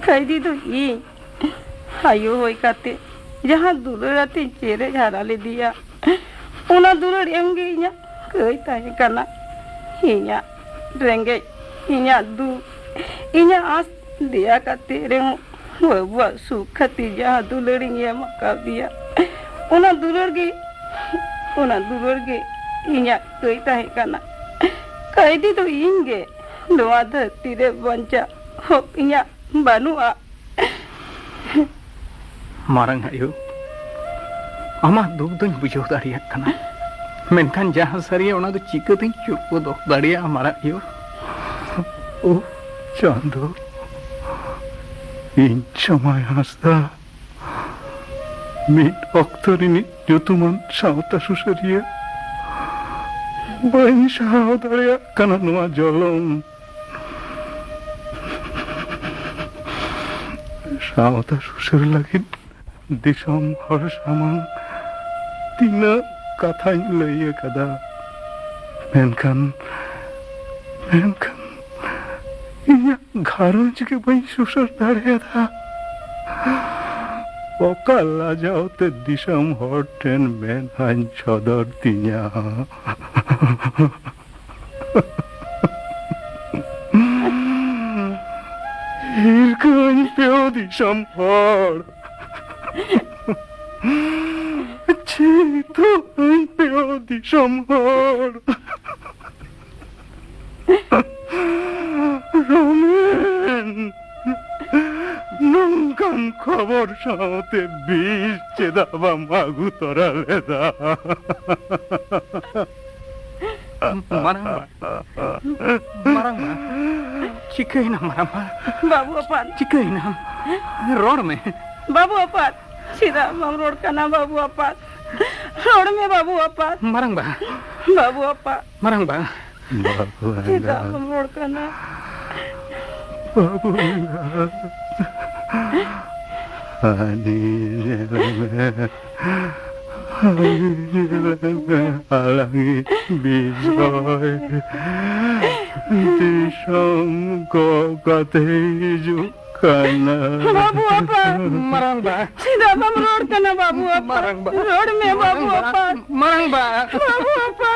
ᱠᱟᱹᱭᱫᱤ ᱫᱚ ᱤᱧ᱾ ᱟᱭᱳ ᱦᱩᱭ ᱠᱟᱛᱮ ᱡᱟᱦᱟᱸ ᱫᱩᱞᱟᱹᱲ ᱟᱛᱮᱧ ᱪᱮᱨᱮᱡ ᱦᱟᱨᱟ ᱞᱮᱫᱮᱭᱟ, ᱚᱱᱟ ᱫᱩᱞᱟᱹᱲ ᱮᱢ ᱜᱮ ᱤᱧᱟᱹᱜ ᱠᱟᱹᱭ ᱛᱟᱦᱮᱸ ᱠᱟᱱᱟ᱾ ᱤᱧᱟᱹᱜ ᱨᱮᱸᱜᱮᱡ, ᱤᱧᱟᱹᱜ ᱫᱩᱠ, ᱤᱧᱟᱹᱜ ᱟᱸᱥ ᱫᱮᱭᱟ ᱠᱟᱛᱮ ᱨᱮᱦᱚᱸ ᱵᱟᱹᱵᱩᱣᱟᱜ ᱥᱩᱠ ᱠᱷᱟᱹᱛᱤᱨ ᱡᱟᱦᱟᱸ ᱫᱩᱞᱟᱹᱲᱤᱧ ᱮᱢ ᱟᱠᱟᱫᱮᱭᱟ, ᱚᱱᱟ ᱫᱩᱞᱟᱹᱲ ᱜᱮ, ᱚᱱᱟ ᱫᱩᱞᱟᱹᱲ ᱜᱮ ᱤᱧᱟᱹᱜ ᱠᱟᱹᱭ ᱛᱟᱦᱮᱸ ᱠᱟᱱᱟ᱾ ᱠᱟᱹᱭᱫᱤ ᱫᱚ ᱤᱧ ᱜᱮ᱾ ᱱᱚᱣᱟ ᱫᱷᱟᱹᱨᱛᱤ ᱨᱮ ᱵᱟᱧᱪᱟᱣ ᱦᱚᱠ ᱤᱧᱟᱹᱜ ᱵᱟᱹᱱᱩᱜᱼᱟ᱾ ᱢᱟᱨᱟᱝ ᱟᱭᱳ, ᱟᱢᱟᱜ ᱫᱩᱠ ᱫᱚᱧ ᱵᱩᱡᱷᱟᱹᱣ ᱫᱟᱲᱮᱭᱟᱜ ᱠᱟᱱᱟ, ᱢᱮᱱᱠᱷᱟᱱ ᱡᱟᱦᱟᱸ ᱥᱟᱹᱨᱤᱭᱟ ᱚᱱᱟ ᱫᱚ ᱪᱤᱠᱟᱹᱛᱤᱧ ᱪᱩᱯ ᱫᱚᱦᱚ ᱫᱟᱲᱮᱭᱟᱜᱼᱟ ᱢᱟᱨᱟᱝ ᱟᱭᱳ? ᱳ ᱪᱟᱸᱫᱚ, ᱤᱧ ᱡᱟᱶᱟᱭ ᱦᱟᱸᱥᱫᱟ, ᱢᱤᱫ ᱚᱠᱛᱚ ᱨᱤᱱᱤᱡ ᱧᱩᱛᱩᱢᱟᱱ ᱥᱟᱶᱛᱟ ᱥᱩᱥᱟᱹᱨᱤᱭᱟᱹ, ᱵᱟᱹᱧ ᱥᱟᱦᱟᱣ ᱫᱟᱲᱮᱭᱟᱜ ᱠᱟᱱᱟ ᱱᱚᱣᱟ ᱡᱚᱞᱚᱱ᱾ ᱥᱟᱶᱛᱟ ᱥᱩᱥᱟᱹᱨ ᱞᱟᱹᱜᱤᱫ ᱫᱤᱥᱚᱢ ᱦᱚᱲ ᱥᱟᱢᱟᱝ ᱛᱤᱱᱟᱹᱜ ᱠᱟᱛᱷᱟᱧ ᱞᱟᱹᱭ ᱟᱠᱟᱫᱟ, ᱢᱮᱱᱠᱷᱟᱱ, ᱢᱮᱱᱠᱷᱟᱱ ᱤᱧᱟᱹᱜ ᱜᱷᱟᱨᱚᱸᱡᱽ ᱜᱮ ᱵᱟᱹᱧ ᱥᱩᱥᱟᱹᱨ ᱫᱟᱲᱮᱭᱟᱫᱟ᱾ ᱚᱠᱟ ᱞᱟᱡᱟᱣ ᱛᱮ ᱫᱤᱥᱚᱢ ᱦᱚᱲ ᱴᱷᱮᱱ ᱢᱮᱫᱦᱟᱧ ᱥᱚᱫᱚᱨ ᱛᱤᱧᱟ? ᱦᱤᱨᱠᱟᱹᱧ ᱯᱮ ᱳ ᱫᱤᱥᱚᱢ ᱦᱚᱲ, ᱪᱷᱤᱛᱟᱹᱣᱟᱹᱧ ᱯᱮ ᱳ ᱫᱤᱥᱚᱢ ᱦᱚᱲ᱾ ᱨᱚᱢᱮᱱ, ᱱᱚᱝᱠᱟᱱ ᱠᱷᱚᱵᱚᱨ ᱥᱟᱶᱛᱮ ᱵᱤᱥ ᱪᱮᱫᱟᱜ ᱵᱟᱢ ᱟᱹᱜᱩ ᱛᱚᱨᱟ ᱞᱮᱫᱟ? ᱢᱟᱨᱟᱝᱵᱟ, ᱢᱟᱨᱟᱝᱵᱟ, ᱪᱤᱠᱟᱹᱭᱮᱱᱟ ᱢᱟᱨᱟᱝᱵᱟ? ᱵᱟᱹᱵᱩ ᱟᱯᱟᱛ᱾ ᱪᱤᱠᱟᱹᱭᱮᱱᱟᱢ? ᱨᱚᱲ ᱢᱮ᱾ ᱵᱟᱹᱵᱩ ᱟᱯᱟᱛ, ᱪᱮᱫᱟᱜ ᱵᱟᱢ ᱨᱚᱲ ᱠᱟᱱᱟ ᱵᱟᱹᱵᱩ ᱟᱯᱟᱛ? ᱨᱚᱲ ᱢᱮ ᱵᱟᱹᱵᱩ ᱟᱯᱟᱛ᱾ ᱢᱟᱨᱟᱝᱵᱟ᱾ ᱵᱟᱹᱵᱩ ᱟᱯᱟᱛ᱾ ᱢᱟᱨᱟᱝᱵᱟ᱾ ᱵᱟᱹᱵᱩ ᱪᱮᱫᱟᱜ ᱮᱸᱜᱟ᱾ ᱵᱟᱢ ᱨᱚᱲ ᱠᱟᱱᱟ? ᱵᱟᱹᱵᱩ ᱮᱸᱜᱟ᱾ ᱦᱟᱹᱱᱤ ᱧᱮᱞ ᱢᱮ᱾ ᱦᱟᱹᱱᱤ ᱧᱮᱞ ᱢᱮ᱾ ᱟᱞᱟᱝᱤᱡ ᱵᱤᱡᱚᱭ ᱫᱤᱥᱚᱢ ᱜᱚᱜ ᱠᱟᱛᱮ ᱦᱤᱡᱩᱜ ᱠᱟᱱᱟ᱾ ᱵᱟᱹᱵᱩ ᱟᱯᱟ᱾ ᱢᱟᱨᱟᱝᱵᱟ᱾ ᱪᱮᱫᱟᱜ ᱵᱟᱢ ᱨᱚᱲ ᱠᱟᱱᱟ ᱵᱟᱹᱵᱩ ᱟᱯᱟ? ᱢᱟᱨᱟᱝᱵᱟ᱾ ᱨᱚᱲ ᱢᱮ ᱵᱟᱹᱵᱩ ᱟᱯᱟ᱾ ᱢᱟᱨᱟᱝᱵᱟ᱾ ᱵᱟᱹᱵᱩ ᱟᱯᱟ᱾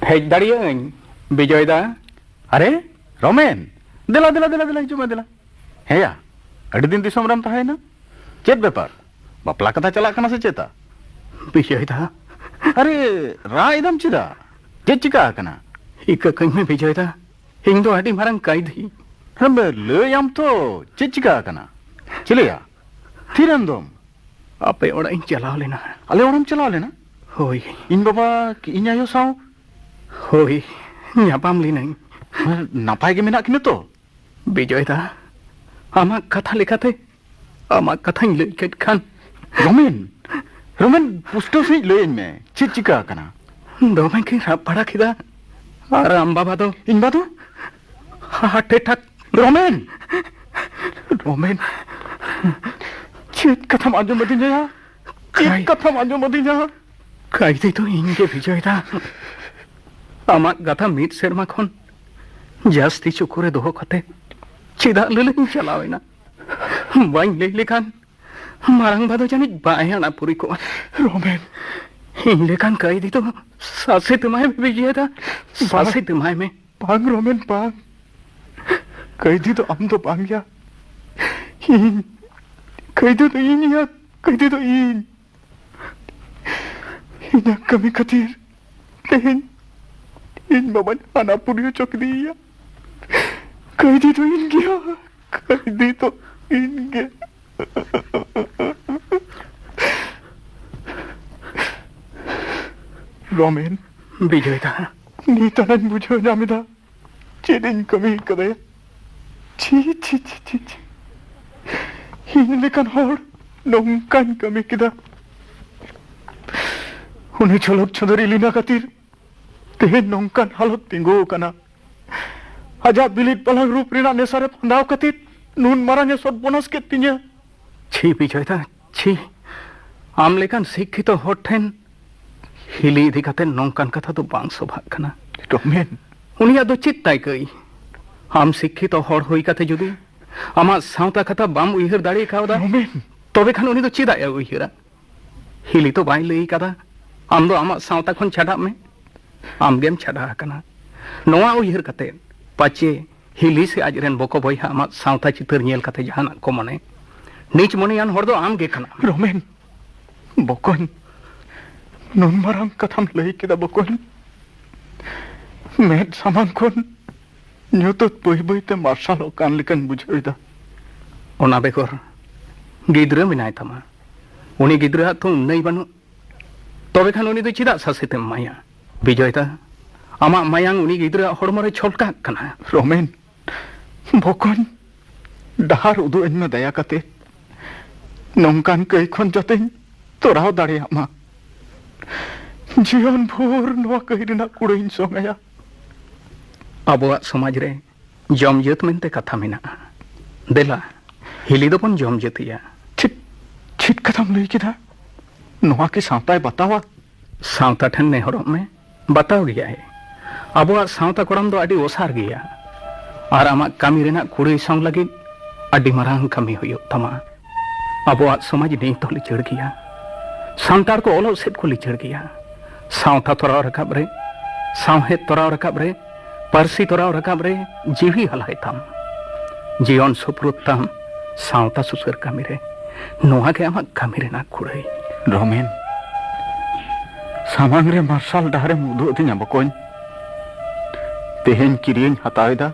ᱦᱮᱡ ᱫᱟᱲᱮᱭᱟᱜ ᱟᱹᱧ, ᱵᱤᱡᱚᱭ ᱫᱟ? ᱟᱨᱮ, ᱨᱚᱢᱮᱱ, ᱫᱮᱞᱟ, ᱫᱮᱞᱟ, ᱫᱮᱞᱟ, ᱫᱮᱞᱟ, ᱦᱤᱡᱩᱜ ᱢᱮ, ᱫᱮᱞᱟ᱾ ᱦᱮᱸᱭᱟ, ᱟᱹᱰᱤ ᱫᱤᱱ ᱫᱤᱥᱚᱢ ᱨᱮᱢ ᱛᱟᱦᱮᱸᱭᱮᱱᱟ᱾ ᱪᱮᱫ ᱵᱮᱯᱟᱨ? ᱵᱟᱯᱞᱟ ᱠᱟᱛᱷᱟ ᱪᱟᱞᱟᱜ ᱠᱟᱱᱟ ᱥᱮ ᱪᱮᱛᱟ? ᱵᱤᱡᱚᱭ ᱫᱟ᱾ ᱟᱨᱮ, ᱨᱟᱜ ᱮᱫᱟᱢ ᱪᱮᱫᱟᱜ? ᱪᱮᱫ ᱪᱤᱠᱟ ᱟᱠᱟᱱᱟ? ᱤᱠᱟᱹ ᱠᱟᱹᱧ ᱢᱮ ᱵᱤᱡᱚᱭ ᱫᱟ, ᱤᱧ ᱫᱚ ᱟᱹᱰᱤ ᱢᱟᱨᱟᱝ ᱠᱟᱹᱭᱫᱷᱤ᱾ ᱦᱮᱸ, ᱞᱟᱹᱭ ᱟᱢ ᱛᱚ, ᱪᱮᱫ ᱪᱤᱠᱟ ᱟᱠᱟᱱᱟ? ᱪᱮᱞᱮᱭᱟ? ᱛᱷᱤᱨ ᱮᱱ ᱫᱚᱢ? ᱟᱯᱮ ᱚᱲᱟᱜ ᱤᱧ ᱪᱟᱞᱟᱣ ᱞᱮᱱᱟ᱾ ᱟᱞᱮ ᱚᱲᱟᱜ ᱮᱢ ᱪᱟᱞᱟᱣ ᱞᱮᱱᱟ? ᱦᱳᱭ᱾ ᱤᱧ ᱵᱟᱵᱟ, ᱤᱧ ᱟᱭᱳ ᱥᱟᱶ? ᱦᱳᱭ, ᱧᱟᱯᱟᱢ ᱞᱤᱱᱟᱹᱧ᱾ ᱱᱟᱯᱟᱭ ᱜᱮ ᱢᱮᱱᱟᱜ ᱠᱤᱱᱟ ᱛᱚ? ᱵᱤᱡᱚᱭ ᱫᱟ, ᱟᱢᱟᱜ ᱠᱟᱛᱷᱟ ᱞᱮᱠᱟᱛᱮ, ᱟᱢᱟᱜ ᱠᱟᱛᱷᱟᱧ ᱞᱟᱹᱭ ᱠᱮᱫ ᱠᱷᱟᱱ᱾ ᱨᱚᱢᱮᱱ, ᱨᱚᱢᱮᱱ, ᱯᱩᱥᱴᱟᱹᱣ ᱥᱟᱺᱦᱤᱡ ᱞᱟᱹᱭᱟᱹᱧ ᱢᱮ, ᱪᱮᱫ ᱪᱤᱠᱟ ᱟᱠᱟᱱᱟ? ᱫᱚᱢᱮ ᱠᱤᱱ ᱨᱟᱜ ᱵᱟᱲᱟ ᱠᱮᱫᱟ᱾ ᱟᱨ ᱟᱢ ᱵᱟᱵᱟ ᱫᱚ? ᱤᱧ ᱵᱟ ᱫᱚ? ᱦᱟᱨᱴ ᱮᱴᱟᱠ᱾ ᱨᱚᱢᱮᱱ! ᱨᱚᱢᱮᱱ! ᱪᱮᱫ ᱠᱟᱛᱷᱟᱢ ᱟᱸᱡᱚᱢ ᱟᱹᱫᱤᱧᱟ? ᱪᱮᱫ ᱠᱟᱭ- ᱠᱟᱛᱷᱟᱢ ᱟᱸᱡᱚᱢ ᱟᱹᱫᱤᱧᱟ? ᱠᱟᱭᱫᱷᱤ ᱫᱚ ᱤᱧ ᱜᱮ, ᱵᱤᱡᱚᱭ ᱫᱟ᱾ ᱟᱢᱟᱜ ᱜᱟᱛᱷᱟ ᱢᱤᱫ ᱥᱮᱨᱢᱟ ᱠᱷᱚᱱ ᱡᱟᱹᱥᱛᱤ ᱪᱩᱠᱩ ᱨᱮ ᱫᱚᱦᱚ ᱠᱟᱛᱮ ᱪᱮᱫᱟᱜ ᱞᱟᱹᱞᱟᱹᱧ ᱪᱟᱞᱟᱣ ᱮᱱᱟ? ᱵᱟᱹᱧ ᱞᱟᱹᱭ ᱞᱮᱠᱷᱟᱱ ᱢᱟᱨᱟᱝ ᱵᱟ ᱫᱚ ᱡᱟᱹᱱᱤᱡ ᱵᱟᱭ ᱟᱱᱟ ᱯᱩᱨᱤ ᱠᱚᱜᱼᱟ᱾ ᱨᱚᱢᱮᱱ! ᱤᱧ ᱞᱮᱠᱟᱱ ᱠᱟᱹᱭᱫᱷᱤ ᱫᱚ ᱥᱟᱥᱮᱛ ᱮᱢᱟᱭ ᱢᱮ, ᱵᱤᱡᱚᱭ ᱫᱟ᱾ ᱵᱟᱝ᱾ ᱥᱟᱥᱮᱛ ᱮᱢᱟᱭ ᱢᱮ᱾ ᱵᱟᱝ, ᱨᱚᱢᱮᱱ, ᱵᱟᱝ᱾ ᱠᱟᱹᱭᱫᱷᱤ ᱫᱚ ᱟᱢ ᱫᱚ ᱵᱟᱝ ᱭᱟ᱾ ᱤᱧ᱾ ᱠᱟᱹᱭᱫᱷᱤ ᱫᱚ ᱤᱧ ᱭᱟ᱾ ᱠᱟᱹᱭᱫᱷᱤ ᱫᱚ ᱤᱧ᱾ ᱤᱧᱟᱹᱜ ᱠᱟᱹᱢᱤ ᱠᱷᱟᱹᱛᱤᱨ ᱛᱮᱦᱮᱧ ᱤᱧ ᱵᱟᱵᱟᱧ ᱦᱟᱱᱟ ᱯᱩᱨᱤ ᱦᱚᱪᱚ ᱠᱮᱫᱮᱭᱟ᱾ ᱠᱟᱹᱭᱫᱷᱤ ᱫᱚ ᱤᱧ ᱜᱮᱭᱟ᱾ ᱠᱟᱹᱭᱫᱷᱤ ᱫᱚ ᱤᱧ ᱜᱮ᱾ ᱨᱚᱢᱮᱱ᱾ ᱵᱤᱡᱚᱭ ᱫᱟ᱾ ᱱᱤᱛ ᱟᱱᱟᱧ ᱵᱩᱡᱷᱟᱹᱣ ᱧᱟᱢ ᱮᱫᱟ᱾ ᱪᱮᱫ ᱤᱧ ᱠᱟᱹᱢᱤ ᱠᱟᱫᱟᱭᱟ? ᱪᱷᱤ, ᱪᱷᱤ, ᱪᱷᱤ, ᱪᱷᱤ, ᱪᱷᱤ᱾ ᱤᱧ ᱞᱮᱠᱟᱱ ᱦᱚᱲ ᱱᱚᱝᱠᱟᱧ ᱠᱟᱹᱢᱤ ᱠᱮᱫᱟ᱾ ᱩᱱᱤ ᱪᱷᱚᱞᱚᱠ ᱪᱷᱚᱫᱚᱨᱤ ᱞᱤᱱᱟ ᱠᱷᱟᱹᱛᱤᱨ ᱛᱮᱦᱮᱧ ᱱᱚᱝᱠᱟᱱ ᱦᱟᱞᱚᱛ ᱛᱤᱸᱜᱩ ᱟᱠᱟᱱᱟ᱾ ᱟᱡᱟᱜ ᱵᱤᱞᱤᱫ ᱯᱟᱞᱟᱝ ᱨᱩᱯ ᱨᱮᱱᱟᱜ ᱱᱮᱥᱟ ᱨᱮ ᱯᱷᱟᱸᱫᱟᱣ ᱠᱷᱟᱹᱛᱤᱨ ᱱᱩᱱ ᱢᱟᱨᱟᱝ ᱮ ᱥᱚᱨᱵᱚᱱᱟᱥ ᱠᱮᱫ ᱛᱤᱧᱟ᱾ ᱪᱷᱤ, ᱵᱤᱡᱚᱭ ᱫᱟ, ᱪᱷᱤ᱾ ᱟᱢ ᱞᱮᱠᱟᱱ ᱥᱤᱠᱠᱷᱤᱛᱚ ᱦᱚᱲ ᱴᱷᱮᱱ ᱦᱤᱞᱤ ᱤᱫᱤ ᱠᱟᱛᱮ ᱱᱚᱝᱠᱟᱱ ᱠᱟᱛᱷᱟ ᱫᱚ ᱵᱟᱝ ᱥᱚᱵᱷᱟᱜ ᱠᱟᱱᱟ᱾ ᱨᱚᱢᱮᱱ᱾ ᱩᱱᱤᱭᱟᱜ ᱫᱚ ᱪᱮᱫ ᱛᱟᱭ ᱠᱟᱹᱭ? ᱟᱢ ᱥᱤᱠᱠᱷᱤᱛᱚ ᱦᱚᱲ ᱦᱩᱭ ᱠᱟᱛᱮ ᱡᱩᱫᱤ ᱟᱢᱟᱜ ᱥᱟᱶᱛᱟ ᱠᱟᱛᱷᱟ ᱵᱟᱢ ᱩᱭᱦᱟᱹᱨ ᱫᱟᱲᱮ ᱠᱟᱣᱫᱟ, ᱨᱚᱢᱮᱱ᱾ ᱛᱚᱵᱮ ᱠᱷᱟᱱ ᱩᱱᱤ ᱫᱚ ᱪᱮᱫᱟᱜ ᱮ ᱩᱭᱦᱟᱹᱨᱟ? ᱦᱤᱞᱤ ᱛᱚ ᱵᱟᱭ ᱞᱟᱹᱭ ᱠᱟᱫᱟ, "ᱟᱢ ᱫᱚ ᱟᱢᱟᱜ ᱥᱟᱶᱛᱟ ᱠᱷᱚᱱ ᱪᱷᱟᱰᱟᱜ ᱢᱮ"᱾ ᱟᱢ ᱜᱮᱢ ᱪᱷᱟᱰᱟ ᱟᱠᱟᱱᱟ᱾ ᱱᱚᱣᱟ ᱩᱭᱦᱟᱹᱨ ᱠᱟᱛᱮ, ᱯᱟᱪᱮ ᱦᱤᱞᱤ ᱥᱮ ᱟᱡ ᱨᱮᱱ ᱵᱚᱠᱚ ᱵᱚᱭᱦᱟ ᱟᱢᱟᱜ ᱥᱟᱶᱛᱟ ᱪᱤᱛᱟᱹᱨ ᱧᱮᱞ ᱠᱟᱛᱮ ᱡᱟᱦᱟᱱᱟᱜ ᱠᱚ ᱢᱚᱱᱮ᱾ ᱱᱤᱪ ᱢᱚᱱᱮᱭᱟᱱ ᱦᱚᱲ ᱫᱚ ᱟᱢ ᱜᱮ ᱠᱟᱱᱟᱢ᱾ ᱨᱚᱢᱮᱱ, ᱵᱚᱠᱚᱧ, ᱱᱩᱱ ᱢᱟᱨᱟᱝ ᱠᱟᱛᱷᱟᱢ ᱞᱟᱹᱭ ᱠᱮᱫᱟ ᱵᱚᱠᱚᱧ᱾ ᱢᱮᱫ ᱥᱟᱢᱟᱝ ᱠᱷᱚᱱ ᱧᱩᱛᱟᱹᱛ ᱵᱟᱹᱭ ᱵᱟᱹᱭ ᱛᱮ ᱢᱟᱨᱥᱟᱞᱚᱜ ᱠᱟᱱ ᱞᱮᱠᱟᱧ ᱵᱩᱡᱷᱟᱹᱣ ᱮᱫᱟ᱾ ᱚᱱᱟ ᱵᱮᱜᱚᱨ ᱜᱤᱫᱽᱨᱟᱹ ᱢᱮᱱᱟᱭ ᱛᱟᱢᱟ᱾ ᱩᱱᱤ ᱜᱤᱫᱽᱨᱟᱹᱣᱟᱜ ᱛᱚ ᱩᱱᱟᱹᱭ ᱵᱟᱹᱱᱩᱜ᱾ ᱛᱚᱵᱮ ᱠᱷᱟᱱ ᱩᱱᱤ ᱫᱚ ᱪᱮᱫᱟᱜ ᱥᱟᱥᱮᱛᱮᱢ ᱮᱢᱟᱭᱟ? ᱵᱤᱡᱚᱭ ᱫᱟ, ᱟᱢᱟᱜ ᱢᱟᱭᱟᱝ ᱩᱱᱤ ᱜᱤᱫᱽᱨᱟᱹᱣᱟᱜ ᱦᱚᱲᱢᱚ ᱨᱮ ᱪᱷᱚᱞᱠᱟᱜ ᱠᱟᱱᱟ᱾ ᱨᱚᱢᱮᱱ, ᱵᱚᱠᱚᱧ, ᱰᱟᱦᱟᱨ ᱩᱫᱩᱜ ᱟᱹᱧ ᱢᱮ ᱫᱟᱭᱟ ᱠᱟᱛᱮ᱾ ᱱᱚᱝᱠᱟᱱ ᱠᱟᱹᱭ ᱠᱷᱚᱱ ᱡᱟᱛᱮᱧ ᱛᱚᱨᱟᱣ ᱫᱟᱲᱮᱭᱟᱜ ᱢᱟ᱾ ᱡᱤᱭᱚᱱ ᱵᱷᱳᱨ ᱱᱚᱣᱟ ᱠᱟᱹᱭ ᱨᱮᱱᱟᱜ ᱠᱩᱲᱟᱹᱭᱤᱧ ᱥᱚᱝ ᱟᱭᱟ᱾ ᱟᱵᱚᱣᱟᱜ ᱥᱚᱢᱟᱡᱽ ᱨᱮ ᱡᱚᱢ ᱡᱟᱹᱛ ᱢᱮᱱᱛᱮ ᱠᱟᱛᱷᱟ ᱢᱮᱱᱟᱜᱼᱟ᱾ ᱫᱮᱞᱟ, ᱦᱤᱞᱤ ᱫᱚᱵᱚᱱ ᱡᱚᱢ ᱡᱟᱹᱛᱤᱭᱟ᱾ ᱪᱮᱫ, ᱪᱮᱫ ᱠᱟᱛᱷᱟᱢ ᱞᱟᱹᱭ ᱠᱮᱫᱟ? ᱱᱚᱣᱟ ᱠᱤ ᱥᱟᱶᱛᱟᱭ ᱵᱟᱛᱟᱣᱟ? ᱥᱟᱶᱛᱟ ᱴᱷᱮᱱ ᱱᱮᱦᱚᱨᱚᱜ ᱢᱮ, ᱵᱟᱛᱟᱣ ᱜᱮᱭᱟᱭ᱾ ᱟᱵᱚᱣᱟᱜ ᱥᱟᱶᱛᱟ ᱠᱚᱲᱟᱢ ᱫᱚ ᱟᱹᱰᱤ ᱚᱥᱟᱨ ᱜᱮᱭᱟ, ᱟᱨ ᱟᱢᱟᱜ ᱠᱟᱹᱢᱤ ᱨᱮᱱᱟᱜ ᱠᱩᱲᱟᱹᱭ ᱥᱚᱝ ᱞᱟᱹᱜᱤᱫ ᱟᱹᱰᱤ ᱢᱟᱨᱟᱝ ᱠᱟᱹᱢᱤ ᱦᱩᱭᱩᱜ ᱛᱟᱢᱟ᱾ ᱟᱵᱚᱣᱟᱜ ᱥᱚᱢᱟᱡᱽ ᱱᱤᱛ ᱦᱚᱸ ᱞᱤᱪᱟᱹᱲ ᱜᱮᱭᱟ᱾ ᱥᱟᱱᱛᱟᱲ ᱠᱚ ᱚᱞᱚᱜ ᱥᱮᱫ ᱠᱚ ᱞᱤᱪᱟᱹᱲ ᱜᱮᱭᱟ᱾ ᱥᱟᱶᱛᱟ ᱛᱚᱨᱟᱣ ᱨᱟᱠᱟᱵ ᱨᱮ, ᱥᱟᱶᱦᱮᱫ ᱛᱚᱨᱟᱣ ᱨᱟᱠᱟᱵ ᱨᱮ, ᱯᱟᱹᱨᱥᱤ ᱛᱚᱨᱟᱣ ᱨᱟᱠᱟᱵ ᱨᱮ ᱡᱤᱣᱤ ᱟᱞᱟᱭ ᱛᱟᱢ, ᱡᱤᱭᱚᱱ ᱥᱩᱯᱨᱩᱫ ᱛᱟᱢ ᱥᱟᱶᱛᱟ ᱥᱩᱥᱟᱹᱨ ᱠᱟᱹᱢᱤ ᱨᱮ᱾ ᱱᱚᱣᱟ ᱜᱮ ᱟᱢᱟᱜ ᱠᱟᱹᱢᱤ ᱨᱮᱱᱟᱜ ᱠᱩᱲᱟᱹᱭ᱾ ᱨᱚᱢᱮᱱ, ᱥᱟᱢᱟᱝ ᱨᱮ ᱢᱟᱨᱥᱟᱞ ᱰᱟᱦᱟᱨᱮᱢ ᱩᱫᱩᱜ ᱟᱹᱫᱤᱧᱟ ᱵᱚᱠᱚᱧ᱾ ᱛᱮᱦᱮᱧ ᱠᱤᱨᱤᱭᱟᱹᱧ ᱦᱟᱛᱟᱣ ᱮᱫᱟ᱾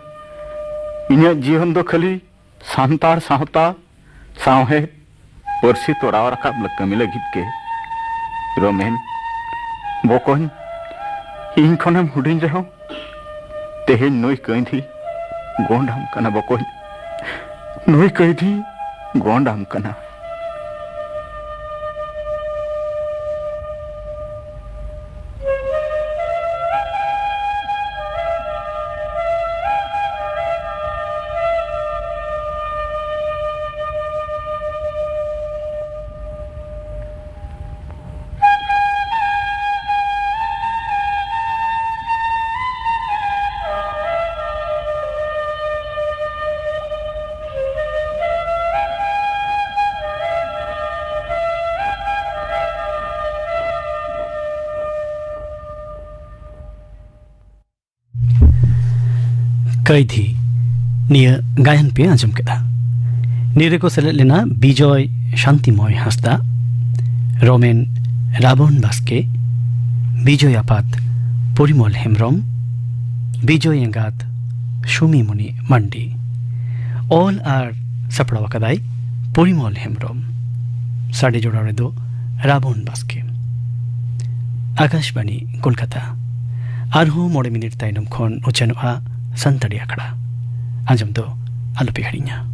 ᱤᱧᱟᱹᱜ ᱡᱤᱭᱚᱱ ᱫᱚ ᱠᱷᱟᱹᱞᱤ ᱥᱟᱱᱛᱟᱲ ᱥᱟᱶᱛᱟ, ᱥᱟᱶᱦᱮᱫ, ᱯᱟᱹᱨᱥᱤ ᱛᱚᱨᱟᱣ ᱨᱟᱠᱟᱵ ᱞᱟᱹᱜ-, ᱠᱟᱹᱢᱤ ᱞᱟᱹᱜᱤᱫ ᱜᱮ᱾ ᱨᱚᱢᱮᱱ, ᱵᱚᱠᱚᱧ, ᱤᱧ ᱠᱷᱚᱱᱮᱢ ᱦᱩᱰᱤᱧ ᱨᱮᱦᱚᱸ ᱛᱮᱦᱮᱧ ᱱᱩᱭ ᱠᱟᱹᱭᱫᱷᱤ ᱜᱚᱸᱰᱟᱢ ᱠᱟᱱᱟ ᱵᱚᱠᱚᱧ᱾ ᱱᱩᱭ ᱠᱟᱹᱭᱫᱷᱤ ᱜᱚᱸᱰᱟᱢ ᱠᱟᱱᱟ᱾ ᱠᱟᱹᱭᱫᱷᱤ ᱱᱤᱭᱟᱹ ᱜᱟᱭᱟᱱ ᱯᱮ ᱟᱸᱡᱚᱢ ᱠᱮᱫᱟ᱾ ᱱᱤᱭᱟᱹ ᱨᱮᱠᱚ ᱥᱮᱞᱮᱫ ᱞᱮᱱᱟ ᱵᱤᱡᱚᱭ ᱥᱟᱱᱛᱤᱢᱚᱭ ᱦᱟᱸᱥᱫᱟ, ᱨᱚᱢᱮᱱ ᱨᱟᱵᱚᱱ ᱵᱟᱥᱠᱮ, ᱵᱤᱡᱚᱭ ᱟᱯᱟᱛ ᱯᱚᱨᱤᱢᱚᱞ ᱦᱮᱢᱵᱽᱨᱚᱢ, ᱵᱤᱡᱚᱭ ᱮᱸᱜᱟᱛ ᱥᱩᱢᱤᱢᱚᱱᱤ ᱢᱟᱱᱰᱤ᱾ ᱚᱞ ᱟᱨ ᱥᱟᱯᱲᱟᱣ ᱟᱠᱟᱫᱟᱭ ᱯᱚᱨᱤᱢᱚᱞ ᱦᱮᱢᱵᱽᱨᱚᱢ᱾ ᱥᱟᱰᱮ ᱡᱚᱲᱟᱣ ᱨᱮᱫᱚ ᱨᱟᱵᱚᱱ ᱵᱟᱥᱠᱮ᱾ ᱟᱠᱟᱥᱵᱟᱬᱤ ᱠᱳᱞᱠᱟᱛᱟ᱾ ᱟᱨᱦᱚᱸ ᱢᱚᱬᱮ ᱢᱤᱱᱤᱴ ᱛᱟᱭᱱᱚᱢ ᱠᱷᱚᱱ ᱩᱪᱷᱟᱹᱱᱚᱜᱼᱟ ᱥᱟᱱᱛᱟᱲᱤ ᱟᱠᱷᱲᱟ᱾ ᱟᱸᱡᱚᱢ ᱫᱚ ᱟᱞᱚᱯᱮ ᱦᱤᱲᱤᱧᱟ᱾